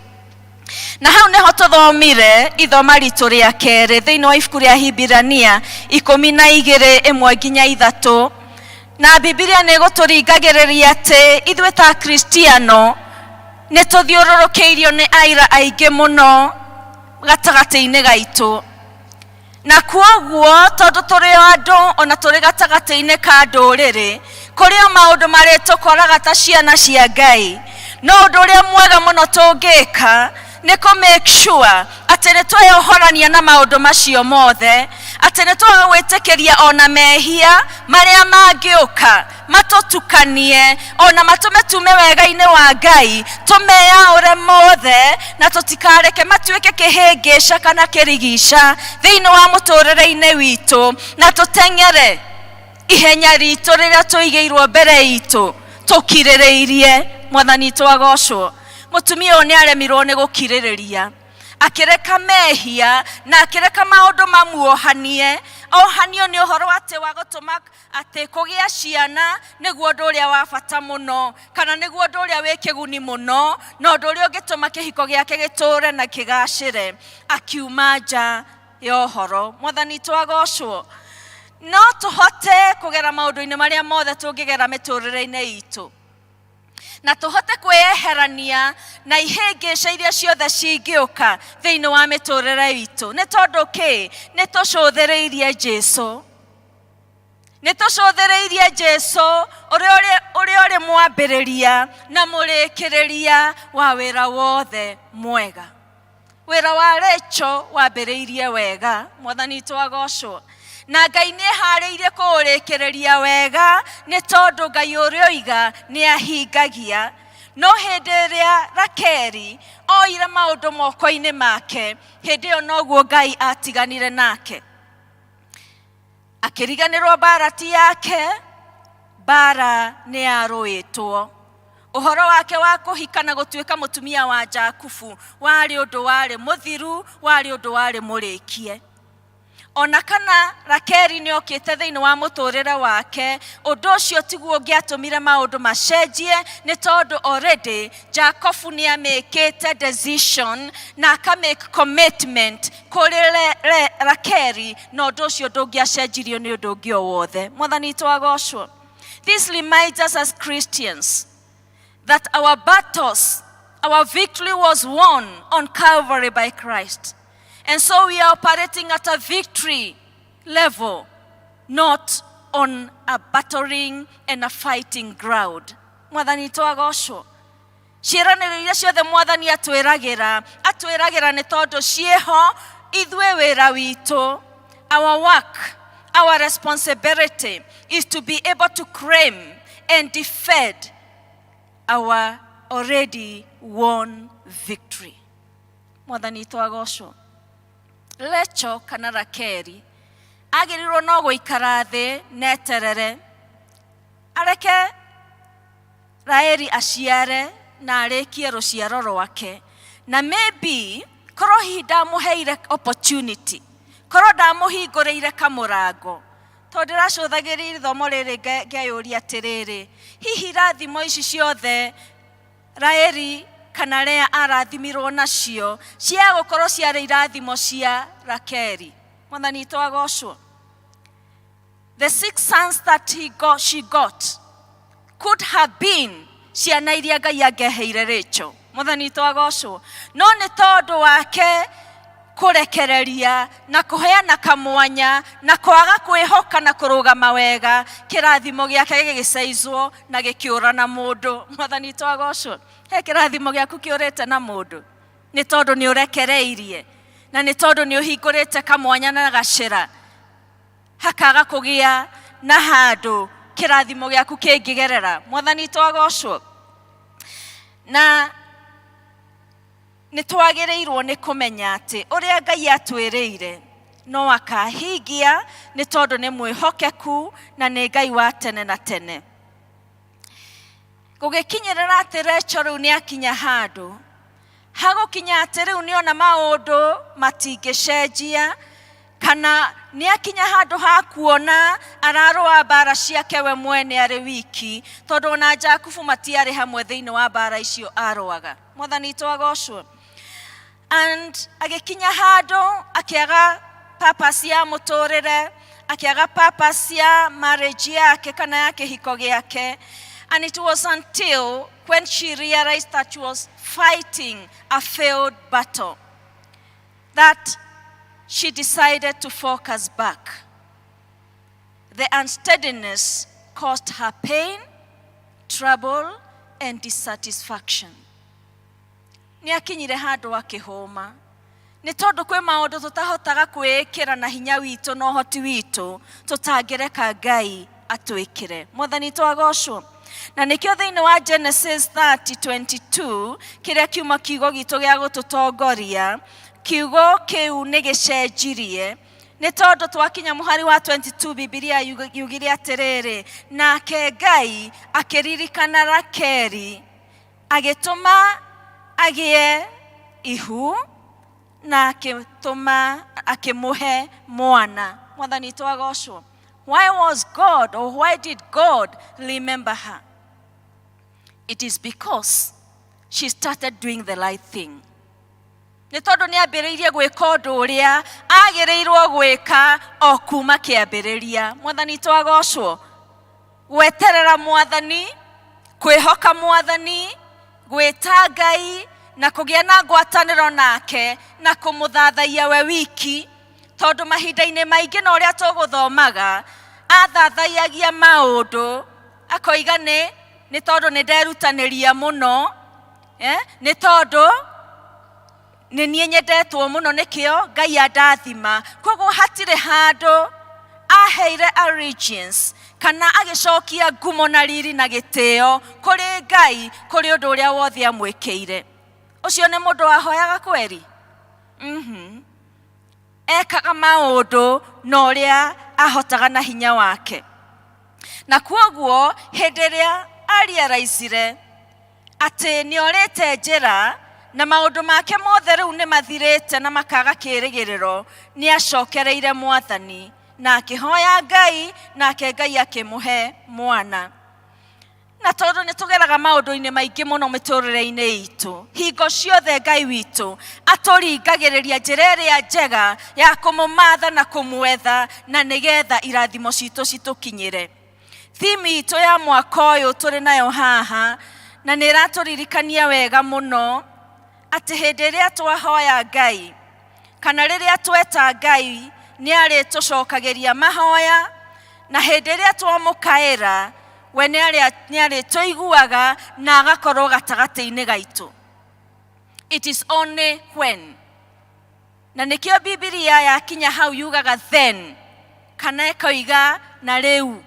Na hau nĩho tũthomire ithoma ritũ rĩa kerĩ thĩinĩ wa ibuku rĩa Hibirania 12:1-3. Na Bibilia nĩ ĩgũtũringagĩrĩria atĩ ithuĩ ta Kristiano nĩ tũthiũrũrũkĩirio nĩ aira aingĩ mũno gatagatĩ-inĩ gaitũ. Na kwoguo tondũ tũrĩ o andũ ona tũrĩ gatagatĩ-inĩ ka ndũrĩrĩ, kũrĩ o maũndũ marĩtũkoraga ta ciana cia Ngai. No ũndũ ũrĩa mwega mũno tũngĩka nĩ kũ make sure atĩ nĩ tweyohorania na maũndũ macio mothe, atĩ nĩ twaga gwĩtĩkĩria ona mehia marĩa mangĩũka matũtukanie ona matũme tume wega-inĩ wa Ngai, tũmeyaũre mothe na tũtikareke matuĩke kĩhĩngĩca kana kĩrigica thĩinĩ wa mũtũrĩre-inĩ witũ, na tũteng'ere ihenya ritũ rĩrĩa tũigĩirwo mbere itũ tũkirĩrĩirie. Mwathani witũ agocwo. Mũtumia ũyũ nĩ aremirwo nĩ gũkirĩrĩria, akĩreka mehia na akĩreka maũndũ mamuohanie. Ohanio nĩ ũhoro atĩ wa gũtũma atĩ kũgĩa ciana nĩguo ũndũ ũrĩa wa bata mũno, kana nĩguo ũndũ ũrĩa wĩ kĩguni mũno, na ũndũ ũrĩa ũngĩtũma kĩhiko gĩake gĩtũre na kĩgacĩre. Akiuma nja ya ũhoro. Mwathani witũ agocwo. No tũhote kũgera maũndũ-inĩ marĩa mothe tũngĩgera mĩtũrĩre-inĩ itũ, na tũhote kwĩyeherania na ihĩngĩca iria ciothe cingĩũka thĩinĩ wa mĩtũrĩre itũ. Nĩ tondũ kĩ? Nĩ tũcũthĩrĩirie Jesu. Nĩ tũcũthĩrĩirie Jesu ũrĩa ũrĩ mwambĩrĩria na mũrĩkĩrĩria wa wĩra wothe mwega. Wĩra wa Rachel wambĩrĩirie wega. Mwathani witũ agocwo. Na Ngai nĩ eharĩirie kũũrĩkĩrĩria wega, nĩ tondũ Ngai ũrĩa oiga nĩ ahingagia. No hĩndĩ ĩrĩa Rakeli oire maũndũ moko-inĩ make, hĩndĩ ĩyo noguo Ngai atiganire nake. Akĩriganĩrwo mbara ti yake, mbara nĩ yarũĩtwo. Ũhoro wake wa kũhika na gũtuĩka mũtumia wa Jakubu warĩ ũndũ warĩ mũthiru, warĩ ũndũ warĩ mũrĩkie. Ona kana Rakeli nĩ okĩte thĩinĩ wa mũtũrĩre wake, ũndũ ũcio tiguo ũngĩatũmire maũndũ macenjie, nĩ tondũ already Jacobu nĩ amĩkĩte decision na aka make commitment kũrĩ Rakeli, na ũndũ ũcio ndũngĩacenjirio nĩ ũndũ ũngĩ o wothe. Mwathani witũ agocwo. This reminds us as Christians that our battles, our victory was won on Calvary by Christ. And so we are operating at a victory level, not on a battling and a fighting ground. Mwathani witũ agocwo. Ciĩranĩro iria ciothe Mwathani atwĩragĩra, atwĩragĩra nĩ tondũ ciĩho ithuĩ wĩra witũ. Our work, our responsibility is to be able to claim and defend our already won victory. Mwathani witũ agocwo. Rachel kana Rakeli agĩrĩirwo no gũikara thĩ neterere areke Raeli aciare na arĩkie rũciaro rwake, na maybe korwo hihi ndamũheire opportunity, korwo ndamũhingũrĩire kamũrango, tondũ ndĩracũthagĩrĩria ithomo rĩrĩ ngeyũria atĩrĩrĩ, hihi irathimo ici ciothe Raeli kana Lea arathimirwo nacio cia gũkorwo ciarĩ irathimo cia Rakeli? Mwathani witũ agocwo. The six sons that he got, she got could have been ciana iria Ngai angĩaheire Rachel. Mwathani witũ agocwo. No nĩ tondũ wake kũrekereria na kũheana kamwanya na kwaga kwĩhoka na kũrũgama wega, kĩrathimo gĩake gĩgĩcaizwo na gĩkĩũra na mũndũ. Mwathani witũ agocwo. He kĩrathimo gĩaku kĩũrĩte na mũndũ nĩ tondũ nĩ ũrekereirie na nĩ tondũ nĩ ũhingũrĩte kamwanya na gacĩra, hakaga kũgĩa na handũ kĩrathimo gĩaku kĩngĩgerera. Mwathani witũ agocwo. Na nĩ twagĩrĩirwo nĩ kũmenya atĩ ũrĩa Ngai atwĩrĩire no akahingia, nĩ tondũ nĩ mwĩhokeku na nĩ Ngai wa tene na tene. Gũgĩkinyĩrĩra atĩ Rachel rĩu nĩ akinya handũ hagũkinya atĩ rĩu nĩona maũndũ matingĩcenjia, kana nĩ akinya handũ ha kuona ararũa mbara ciake we mwene arĩ wiki, tondũ ona Jakubu matiarĩ hamwe thĩinĩ wa mbara icio arũaga. Mwathani witũ agocwo. And agĩkinya handũ akĩaga purpose ya mũtũrĩre, akĩaga purpose ya marriage yake kana ya kĩhiko gĩake. And it was until when she realized that she was fighting a failed battle that she decided to focus back. The unsteadiness caused her pain, trouble, and dissatisfaction. Nĩ akinyire handũ akĩhũma, nĩ tondũ kwĩ maũndũ tũtahotaga kwĩĩkĩra na hinya witũ na ũhoti witũ, tũtangĩreka Ngai atwĩkĩre. Mwathani twagocwo. Na nĩkĩo thĩinĩ wa Genesis 30:22, kĩrĩa kiuma kiugo gitũ gĩa gũtũtongoria, kiugo kĩu nĩ gĩcenjirie, nĩ tondũ twakinya mũhari wa 22, Bibilia yugire atĩrĩrĩ, "Nake Ngai akĩririkana Rakeli, agĩtũma agĩe ihu na akĩtũma akĩmũhe mwana." Mwathani twagocwo. Why was God, or why did God remember her? It is because she started doing the right thing. Nĩ tondũ nĩ ambĩrĩirie gwĩka ũndũ ũrĩa agĩrĩirwo gwĩka o kuma kĩambĩrĩria. Mwathani twagocwo. Gweterera Mwathani, kwĩhoka Mwathani, gwĩta Ngai na kũgĩa na ngwatanĩro nake na kũmũthathaiya we wiki, tondũ mahinda-inĩ maingĩ na ũrĩa tũgũthomaga, athathaiyagia maũndũ akoiga nĩ tondũ nĩ nderutanĩria mũno, nĩ tondũ nĩ niĩ nyendetwo mũno, nĩkĩo Ngai andathima. Koguo hatirĩ handũ aheire allegiance kana agĩcokia ngumo na riri na gĩtĩo kũrĩ Ngai kũrĩ ũndũ ũrĩa wothe amwĩkĩire. Ũcio nĩ mũndũ wahoyaga kweri? Ekaga maũndũ na ũrĩa ahotaga na hinya wake, na kuoguo hĩndĩ ĩrĩa arealizire atĩ nĩ orĩte njĩra na maũndũ make mothe rĩu nĩ mathirĩte na makaga kĩĩrĩgĩrĩro, nĩ acokereire Mwathani na akĩhoya Ngai, nake Ngai akĩmũhe mwana. Na tondũ nĩ tũgeraga maũndũ-inĩ maingĩ mũno mĩtũrĩre-inĩ itũ, hingo ciothe Ngai witũ atũringagĩrĩria njĩra ĩrĩa njega ya kũmũmatha na kũmwetha, na nĩgetha irathimo citũ citũkinyĩre. Theme itũ ya mwaka ũyũ tũrĩ nayo haha, na nĩ ĩratũririkania wega mũno atĩ hĩndĩ ĩrĩa twahoya Ngai kana rĩrĩa tweta Ngai, nĩ arĩtũcokagĩria mahoya, na hĩndĩ ĩrĩa twamũkaĩra we nĩ arĩtũiguaga na agakorwo gatagatĩ-inĩ gaitũ. It is only when, na nĩkĩo Bibilia yakinya hau yugaga "then" kana ĩkoiga "na rĩu".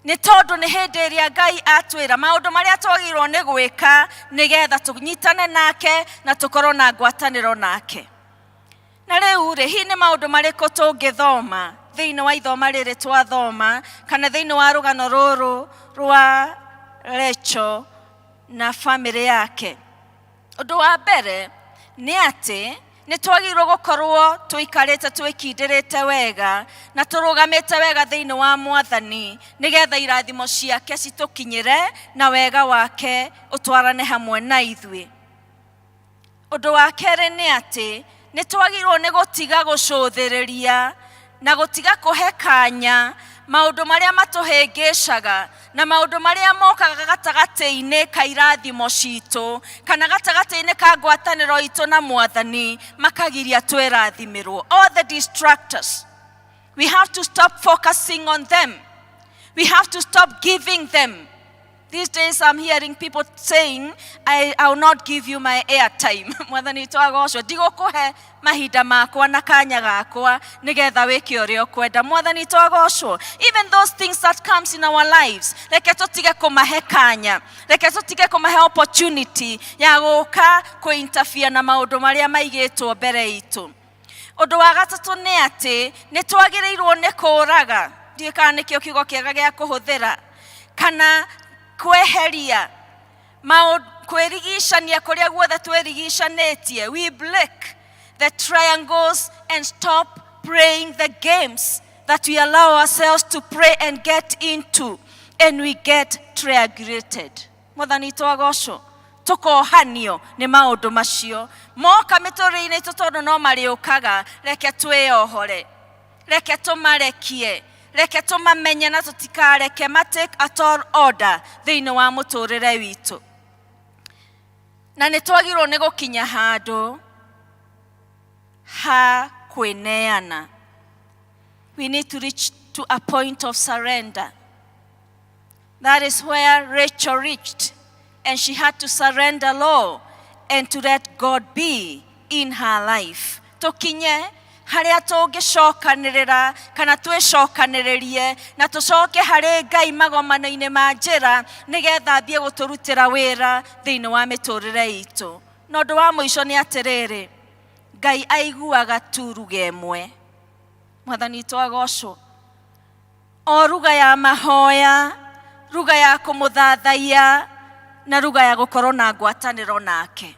Nĩ tondũ nĩ hĩndĩ ĩrĩa Ngai atwĩra maũndũ marĩa twagĩrĩirwo nĩ gwĩka nĩgetha tũnyitane nake na tũkorwo na ngwatanĩro nake. Na rĩu rĩ, hihi nĩ maũndũ marĩkũ tũngĩthoma thĩinĩ wa ithoma rĩrĩ twathoma kana thĩinĩ wa rũgano rũrũ rwa Rachel na bamĩrĩ yake? Ũndũ wa mbere nĩ atĩ nĩ twagĩrĩirwo gũkorwo tũikarĩte twĩkindĩrĩte wega na tũrũgamĩte wega thĩinĩ wa Mwathani nĩgetha irathimo ciake citũkinyĩre na wega wake ũtwarane hamwe na ithuĩ. Ũndũ wa kerĩ nĩ atĩ nĩ twagĩrĩirwo nĩ gũtiga gũcũthĩrĩria na gũtiga kũhe kanya maũndũ marĩa matũhĩngĩcaga na maũndũ marĩa mokaga gatagatĩ-inĩ ka irathimo citũ kana gatagatĩ-inĩ ka ngwatanĩro itũ na Mwathani makagiria twĩrathimĩrwo. All the distractors, we have to stop focusing on them. We have to stop giving them. These days I'm hearing people saying, I will not give you my airtime. Mwathani witũ agocwo, ndigũkũhe mahinda makwa na kanya gakwa nĩgetha wĩke ũrĩa ũkwenda. Mwathani witũ agocwo. Even those things that comes in our lives, reke tũtige kũmahe kanya, reke tũtige kũmahe opportunity ya gũka kũ-interfere na maũndũ marĩa maigĩtwo mbere itũ. Ũndũ wa gatatũ nĩ atĩ nĩ twagĩrĩirwo nĩ kũraga, ndiũĩ kana nĩkĩo kiugo kĩega gĩa kũhũthĩra, kana kweheria kwĩrigicania kũrĩa guothe twĩrigicanĩtie. We break the triangles and stop playing the games that we allow ourselves to play and get into, and we get triangulated. Mwathani witũ agocwo. Tũkohanio nĩ maũndũ macio moka mĩtũrĩre-inĩ itũ, tondũ no marĩũkaga. Reke twĩyohore, reke tũmarekie, reke tũmamenye na tũtikareke ma take a tall order thĩinĩ wa mũtũrĩre witũ. Na nĩ twagĩrĩirwo nĩ gũkinya handũ ha kwĩneana. We need to reach to a point of surrender. That is where Rachel reached, and she had to surrender law and to let God be in her life. Tũkinye harĩa tũngĩcokanĩrĩra kana twĩcokanĩrĩrie na tũcoke harĩ Ngai magomano-inĩ ma njĩra nĩgetha athiĩ gũtũrutĩra wĩra thĩinĩ wa mĩtũrĩre itũ. Na ũndũ wa mũico nĩ atĩrĩrĩ, Ngai aiguaga tu ruga ĩmwe. Mwathani witũ agocwo. O ruga ya mahoya, ruga ya kũmũthathaiya na ruga ya gũkorwo na ngwatanĩro nake.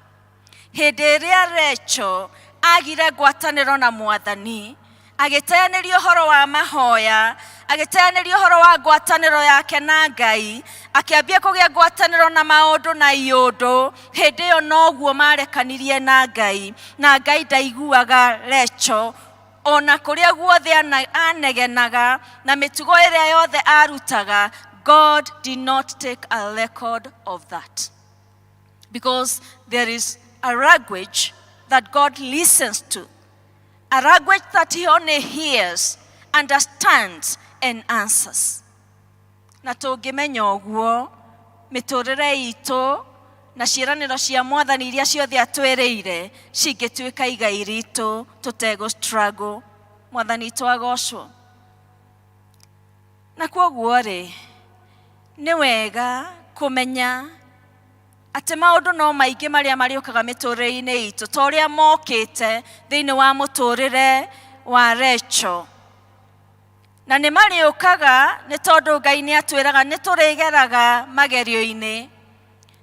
Hĩndĩ ĩrĩa Rachel agire ngwatanĩro na Mwathani, agĩteanĩria ũhoro wa mahoya, agĩteanĩria ũhoro wa ngwatanĩro yake na Ngai, akĩambia kũgĩa ngwatanĩro na maũndũ na iũndũ, hĩndĩ ĩyo noguo marekanirie na Ngai, na Ngai ndaiguaga Rachel ona kũrĩa guothe anegenaga na mĩtugo ĩrĩa yothe arutaga. God did not take a record of that, because there is a language that God listens to, a language that he only hears, understands and answers. Na tũngĩmenya ũguo, mĩtũrĩre itũ na ciĩranĩro cia Mwathani iria ciothe atwĩrĩire cingĩtuĩka igai ritũ tũtegũ struggle. Mwathani witũ agocwo. Na kwoguo rĩ, nĩ wega kũmenya atĩ maũndũ no maingĩ marĩa marĩũkaga mĩtũrĩre-inĩ itũ ta ũrĩa mokĩte thĩinĩ wa mũtũrĩre wa Rachel, na nĩ marĩũkaga nĩ tondũ Ngai nĩ atwĩraga nĩ tũrĩgeraga magerio-inĩ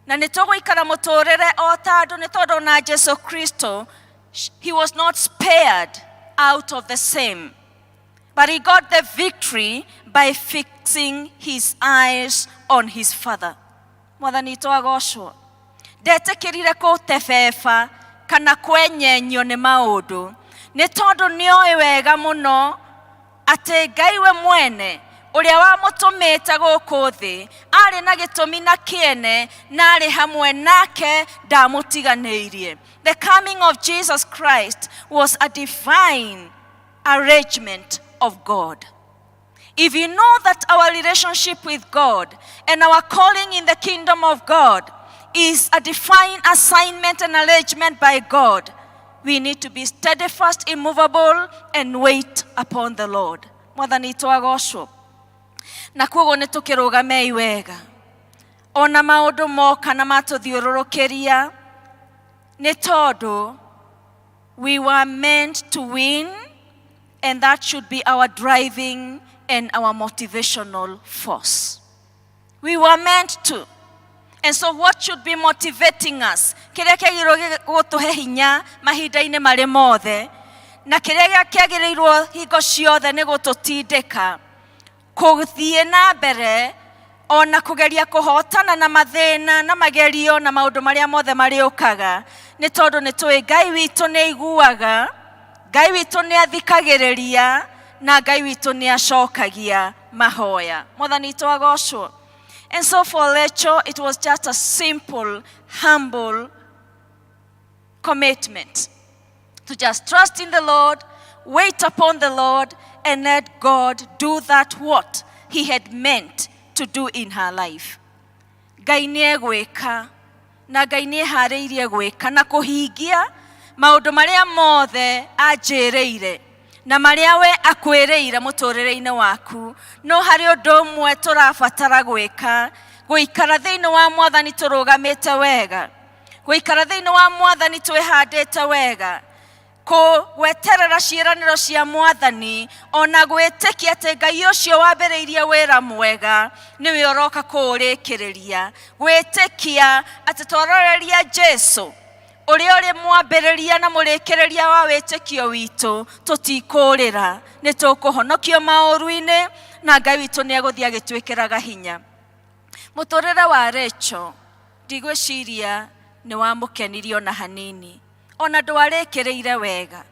na nĩ tũgũikara mũtũrĩre o ta andũ, nĩ tondũ na Jesu Kristo, he was not spared out of the same, but he got the victory by fixing his eyes on his Father. Mwathani witũ agocwo. Ndetĩkĩrire kũtebeba kana kwenyenyio nĩ maũndũ, nĩ tondũ nĩoĩ wega mũno atĩ Ngai we mwene ũrĩa wamũtũmĩte gũkũ thĩ arĩ na gĩtũmi na kĩene na arĩ hamwe nake, ndamũtiganĩirie. The coming of Jesus Christ was a divine arrangement of God. If you know that our relationship with God and our calling in the kingdom of God is a divine assignment and arrangement by God, we need to be steadfast, immovable, and wait upon the Lord. Mwathani witũ agocwo. Na koguo nĩ tũkĩrũgamei wega ona maũndũ moka na matũthiũrũrũkĩria, nĩ tondũ we were meant to win, and that should be our driving and our motivational force. We were meant to. And so what should be motivating us? Kĩrĩa kĩagĩrĩirwo gũtũhe hinya mahinda-inĩ marĩ mothe, na kĩrĩa kĩagĩrĩirwo hingo ciothe nĩ gũtũtindĩka kũthiĩ na mbere ona kũgeria kũhotana na mathĩna na magerio na maũndũ marĩa mothe marĩũkaga, nĩ tondũ nĩ tũĩ Ngai witũ nĩ aiguaga, Ngai witũ nĩ athikagĩrĩria, na Ngai witũ nĩ acokagia mahoya. Mwathani witũ agocwo. And so for Rachel, it was just a simple, humble commitment to just trust in the Lord, wait upon the Lord, and let God do that what he had meant to do in her life. Ngai nĩ egwĩka, na Ngai nĩ eharĩirie gwĩka na kũhingia maũndũ marĩa mothe anjĩrĩire na marĩa we akwĩrĩire mũtũrĩre-inĩ waku. No harĩ ũndũ ũmwe tũrabatara gwĩka, gũikara thĩinĩ wa Mwathani tũrũgamĩte wega, gũikara thĩinĩ wa Mwathani twĩhandĩte wega, kũgweterera ciĩranĩro cia Mwathani, ona gwĩtĩkia atĩ Ngai ũcio wambĩrĩirie wĩra mwega nĩwe ũroka kũũrĩkĩrĩria, gwĩtĩkia atĩ twaroreria Jesu ũrĩa ũrĩ mwambĩrĩria na mũrĩkĩrĩria wa wĩtĩkio witũ, tũtikũrĩra, nĩ tũkũhonokio maũru-inĩ, na Ngai witũ nĩ egũthiĩ agĩtwĩkĩraga hinya. Mũtũrĩre wa Rachel ndigwĩciria nĩ wamũkenirie ona hanini, ona ndwarĩkĩrĩire wega,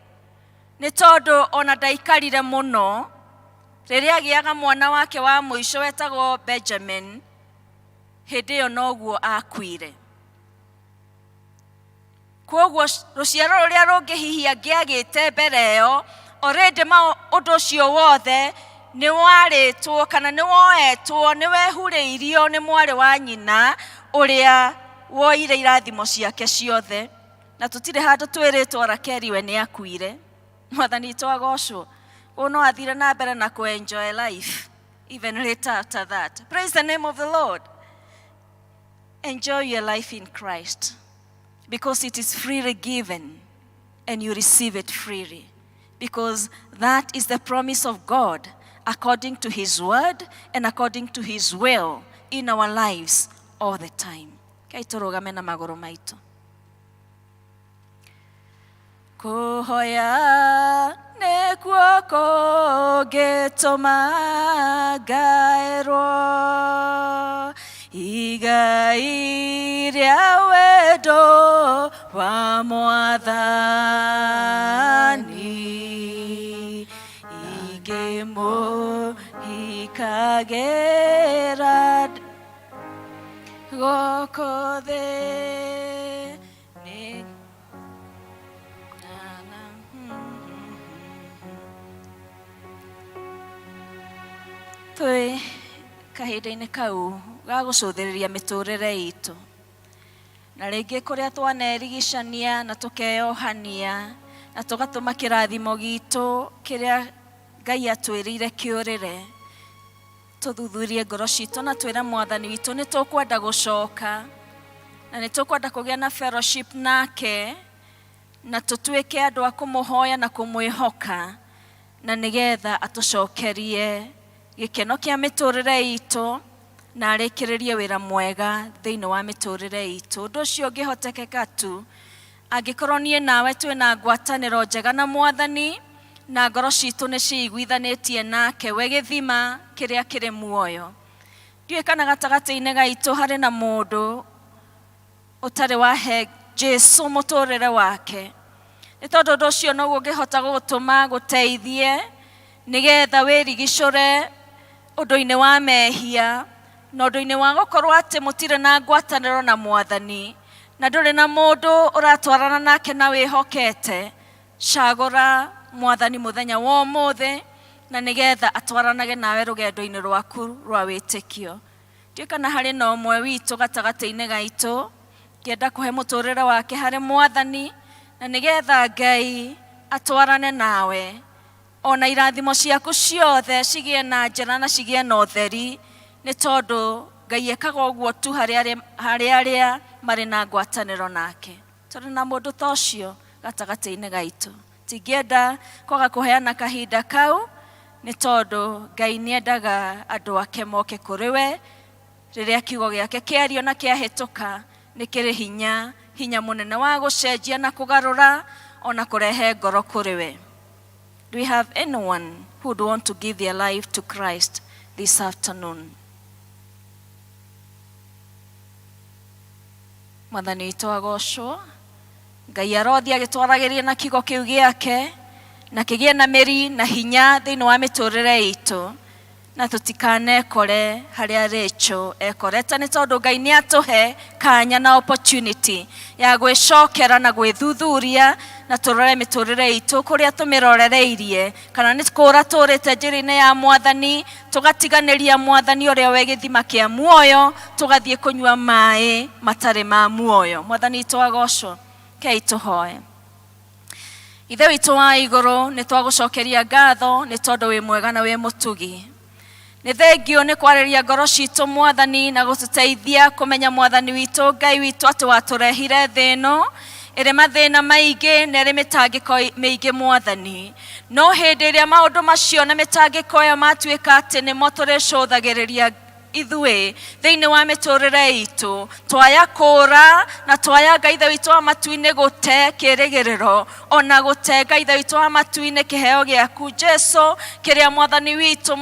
nĩ tondũ ona ndaikarire mũno. Rĩrĩa agĩaga mwana wake wa mũico wetagwo Benjamin, hĩndĩ ĩyo noguo akuire. Koguo rũciaro rũrĩa rũngĩ hihi angĩagĩte mbere ĩyo, already ũndũ ũcio wothe nĩ warĩtwo kana nĩ woetwo, nĩ wehurĩirio nĩ mwarĩ wa nyina ũrĩa woire irathimo ciake ciothe. Na tũtirĩ handũ twĩrĩtwo Rakeli we nĩ akuire. Mwathani witũ agocwo. Ũũ no athire na mbere na kũ enjoy life even later after that. Praise the name of the Lord. Enjoy your life in Christ, because it is freely given and you receive it freely, because that is the promise of God according to his word and according to his will in our lives all the time. Kai tũrũgame na magũrũ maitũ. Kũhoya nĩkuo kũngĩtũma ngaĩrwo igai rĩa wendo wa Mwathani, ingĩmũhikagĩra gũkũ thĩ nĩ na. Twĩ kahinda-inĩ kau ga gũcũthĩrĩria mĩtũrĩre itũ, na rĩngĩ kũrĩa twanerigicania na tũkeyohania na tũgatũma kĩrathimo gitũ kĩrĩa Ngai atwĩrĩire kĩũrĩre, tũthuthurie ngoro citũ na twĩre Mwathani witũ nĩ tũkwenda gũcoka na nĩ tũkwenda kũgĩa na fellowship nake, na tũtuĩke andũ a kũmũhoya na kũmwĩhoka, na nĩgetha atũcokerie gĩkeno kĩa mĩtũrĩre itũ na arĩkĩrĩrie wĩra mwega thĩinĩ wa mĩtũrĩre itũ. Ũndũ ũcio ũngĩhotekeka tu angĩkorwo niĩ nawe twĩna ngwatanĩro njega na Mwathani, na ngoro citũ nĩ ciiguithanĩtie nake, we gĩthima kĩrĩa kĩrĩ muoyo. Ndiũĩ kana gatagatĩ-inĩ gaitũ harĩ na mũndũ ũtarĩ wahe Jesu mũtũrĩre wake, nĩ tondũ ũndũ ũcio noguo ũngĩhota gũgũtũma gũteithie nĩgetha wĩrigicũre ũndũ-inĩ wa mehia na ũndũ-inĩ wa gũkorwo atĩ mũtirĩ na ngwatanĩro na Mwathani na ndũrĩ na mũndũ ũratwarana nake na wĩhokete. Cagũra Mwathani mũthenya wa ũmũthĩ, na nĩgetha atwaranage nawe rũgendo-inĩ rwaku rwa wĩtĩkio. Ndiũĩ kana harĩ na ũmwe witũ gatagatĩ-inĩ gaitũ ngĩenda kũhe mũtũrĩre wake harĩ Mwathani, na nĩgetha Ngai atwarane nawe. Ona irathimo ciaku ciothe cigĩe na njĩra na cigĩe na ũtheri, nĩ tondũ Ngai ekaga ũguo tu harĩ arĩa marĩ na ngwatanĩro nake. Tũrĩ na mũndũ ta ũcio gatagatĩ-inĩ gaitũ. Tingĩenda kwaga kũheana kahinda kau, nĩ tondũ Ngai nĩendaga andũ ake moke kũrĩ we. Rĩrĩa kiugo gĩake kĩario na kĩahĩtũka, nĩ kĩrĩ hinya, hinya mũnene wa gũcenjia na kũgarũra ona kũrehe ngoro kũrĩ we. Do we have anyone who would want to give their life to Christ this afternoon? Mwathani witũ agocwo. Ngai arothi agĩtwaragĩria na kiugo kĩu gĩake, na kĩgĩe na mĩri na hinya thĩinĩ wa mĩtũrĩre itũ, na tũtikanekore harĩa Rachel ekorete, nĩ tondũ Ngai nĩ atũhe kanya na opportunity ya gwĩcokera na gwĩthuthuria, na tũrore mĩtũrĩre itũ kũrĩa tũmĩrorereirie, kana nĩ kũra tũrĩte njĩra-inĩ ya Mwathani, tũgatiganĩria Mwathani ũrĩa we gĩthima kĩa muoyo, tũgathiĩ kũnyua maĩ matarĩ ma muoyo. Mwathani witũ agocwo. Kei tũhoe. Ithe witũ wa igũrũ, nĩ twagũcokeria ngatho nĩ tondũ wĩ mwega na wĩ mũtugi. Nĩ thengio nĩ kwarĩria ngoro citũ Mwathani, na gũtũteithia kũmenya Mwathani witũ Ngai witũ atĩ watũrehire thĩ ĩno ĩrĩ mathĩna maingĩ na ĩrĩ mĩtangĩko mĩingĩ Mwathani. No hĩndĩ ĩrĩa maũndũ macio na mĩtangĩko ĩyo matuĩka atĩ nĩmo tũrĩcũthagĩrĩria ithuĩ thĩinĩ wa mĩtũrĩre itũ, twaya kũra na twaya Ngai Ithe witũ wa matu-inĩ gũte kĩrĩgĩrĩro, ona gũte Ngai Ithe witũ wa matu-inĩ kĩheo gĩaku Jesu, kĩrĩa Mwathani witũ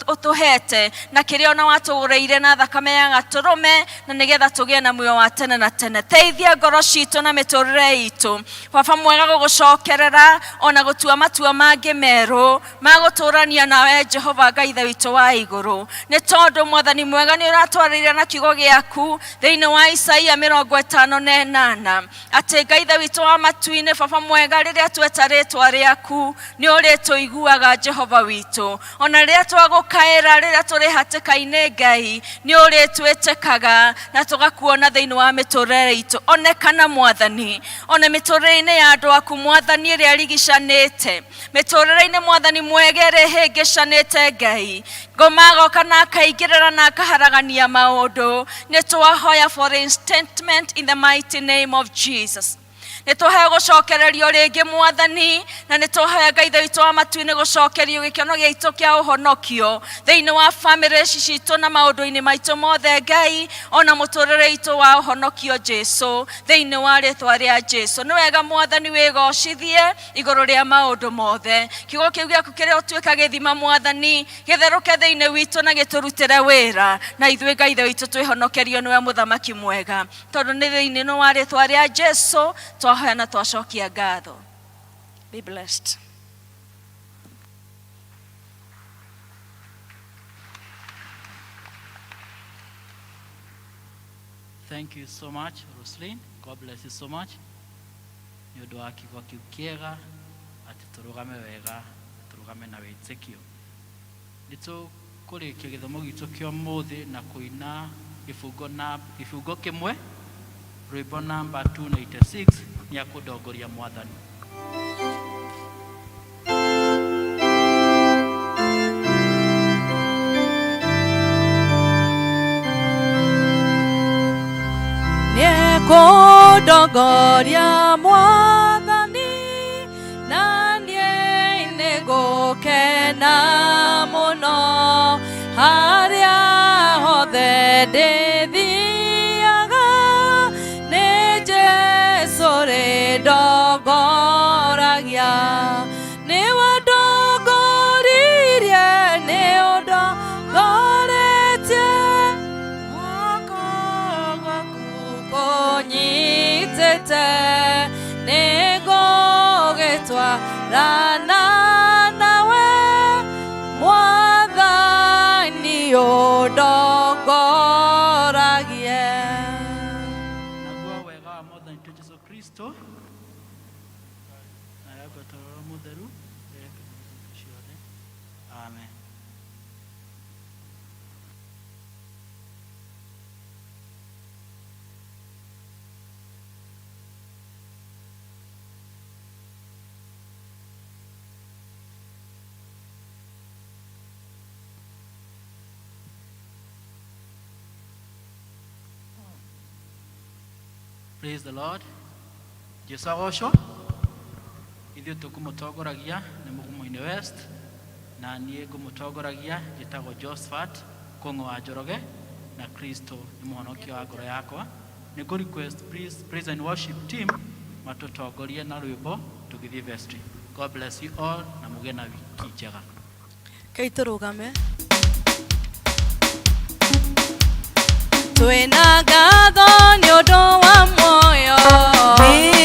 ũtũhete, na kĩrĩa ona watũgũrĩire na thakame ya gatũrũme, na nĩgetha tũgĩe na muoyo wa tene na tene. Teithia ngoro citũ na mĩtũrĩre itũ, Baba mwega, gũgũcokerera ona gũtua matua mangĩ merũ ma gũtũrania nawe Jehova Ngai Ithe witũ wa igũrũ, nĩ tondũ Mwathani mwega nĩ ũratwarĩria na kiugo gĩaku thĩinĩ wa Isaia 58 atĩ Ngai Ithe witũ wa matu-inĩ, Baba mwega, rĩrĩa tweta rĩtwa rĩaku nĩ ũrĩtũiguaga Jehova witũ, ona rĩrĩa twagũkaĩra, rĩrĩa tũrĩ hatĩka-inĩ Ngai nĩ ũrĩtwĩtĩkaga na tũgakuona thĩinĩ wa mĩtũrĩre itũ. Onekana Mwathani ona mĩtũrĩre-inĩ ya andũ aku Mwathani ĩrĩa ĩrigicanĩte, mĩtũrĩre-inĩ Mwathani mwega ĩrĩa ĩhĩngĩcanĩte Ngai, ngoma agoka na akaingĩrĩra na akaharagania maũndũ. Nĩ twahoya for reinstatement in the mighty name of Jesus. Nĩ twahoya gũcokererio rĩngĩ Mwathani, na nĩ twahoya Ngai Ithe witũ wa matu-inĩ gũcokerio gĩkeno gĩaitũ kĩa ũhonokio thĩinĩ wa bamĩrĩ ici citũ na maũndũ-inĩ maitũ mothe Ngai, ona mũtũrĩre witũ wa ũhonokio Jesu, thĩinĩ wa rĩtwa rĩa Jesu. Nĩ wega Mwathani wĩgocithie igũrũ rĩa maũndũ mothe. Kiugo kĩu gĩaku kĩrĩa ũtuĩka gĩthima Mwathani, gĩtherũke thĩinĩ witũ na gĩtũrutĩre wĩra, na ithuĩ Ngai Ithe witũ twĩhonokerio nĩwe mũthamaki mwega, tondũ nĩ thĩinĩ wa rĩtwa rĩa Jesu twahoya na twacokia ngatho. Be blessed. Thank you so much, Roslyn. God bless you so much. Nĩ ũndũ wa kiugo kĩu kĩega, atĩ tũrũgame wega, tũrũgame na wĩtĩkio. Nĩ tũkũrĩkia gĩthomo gitũ kĩa ũmũthĩ na kũina gĩbungo na gĩbungo kĩmwe, rwĩmbo namba 296, nĩ akũndongoria Mwathani. Nĩekũndongoria Mwathani, na niĩ nĩngũkena mũno, harĩa hothe ndĩthiaga, nĩ Jesũ rĩndongoragia. Nĩwe ndongoririe, nĩ ũndongoretie, guoko gwaku kũnyitĩte, nĩngũgĩtwarana nawe Mwathani ũndongoragie. Naguo wega wa Mwathani witũ Jesu Kristo na ngwatanĩro Roho Mũtheru ĩreke ciothe. Amen. Praise the Lord. Jesu agocwo. Ithuĩ tũkũmũtongoragia nĩ Mũgumo-inĩ West, na niĩ ngũmũtongoragia njĩtagwo Josephat Kũng'ũ wa Njoroge, na Kristo nĩ mũhonokia wa ngoro yakwa. Nĩ ngũ request please praise and worship team matũtongorie na rwĩmbo tũgĩthiĩ vestry. God bless you all na mũgĩe na wiki njega. Kei tũrũgame. Twĩna ngatho nĩ ũndũ wa muoyo. Nĩ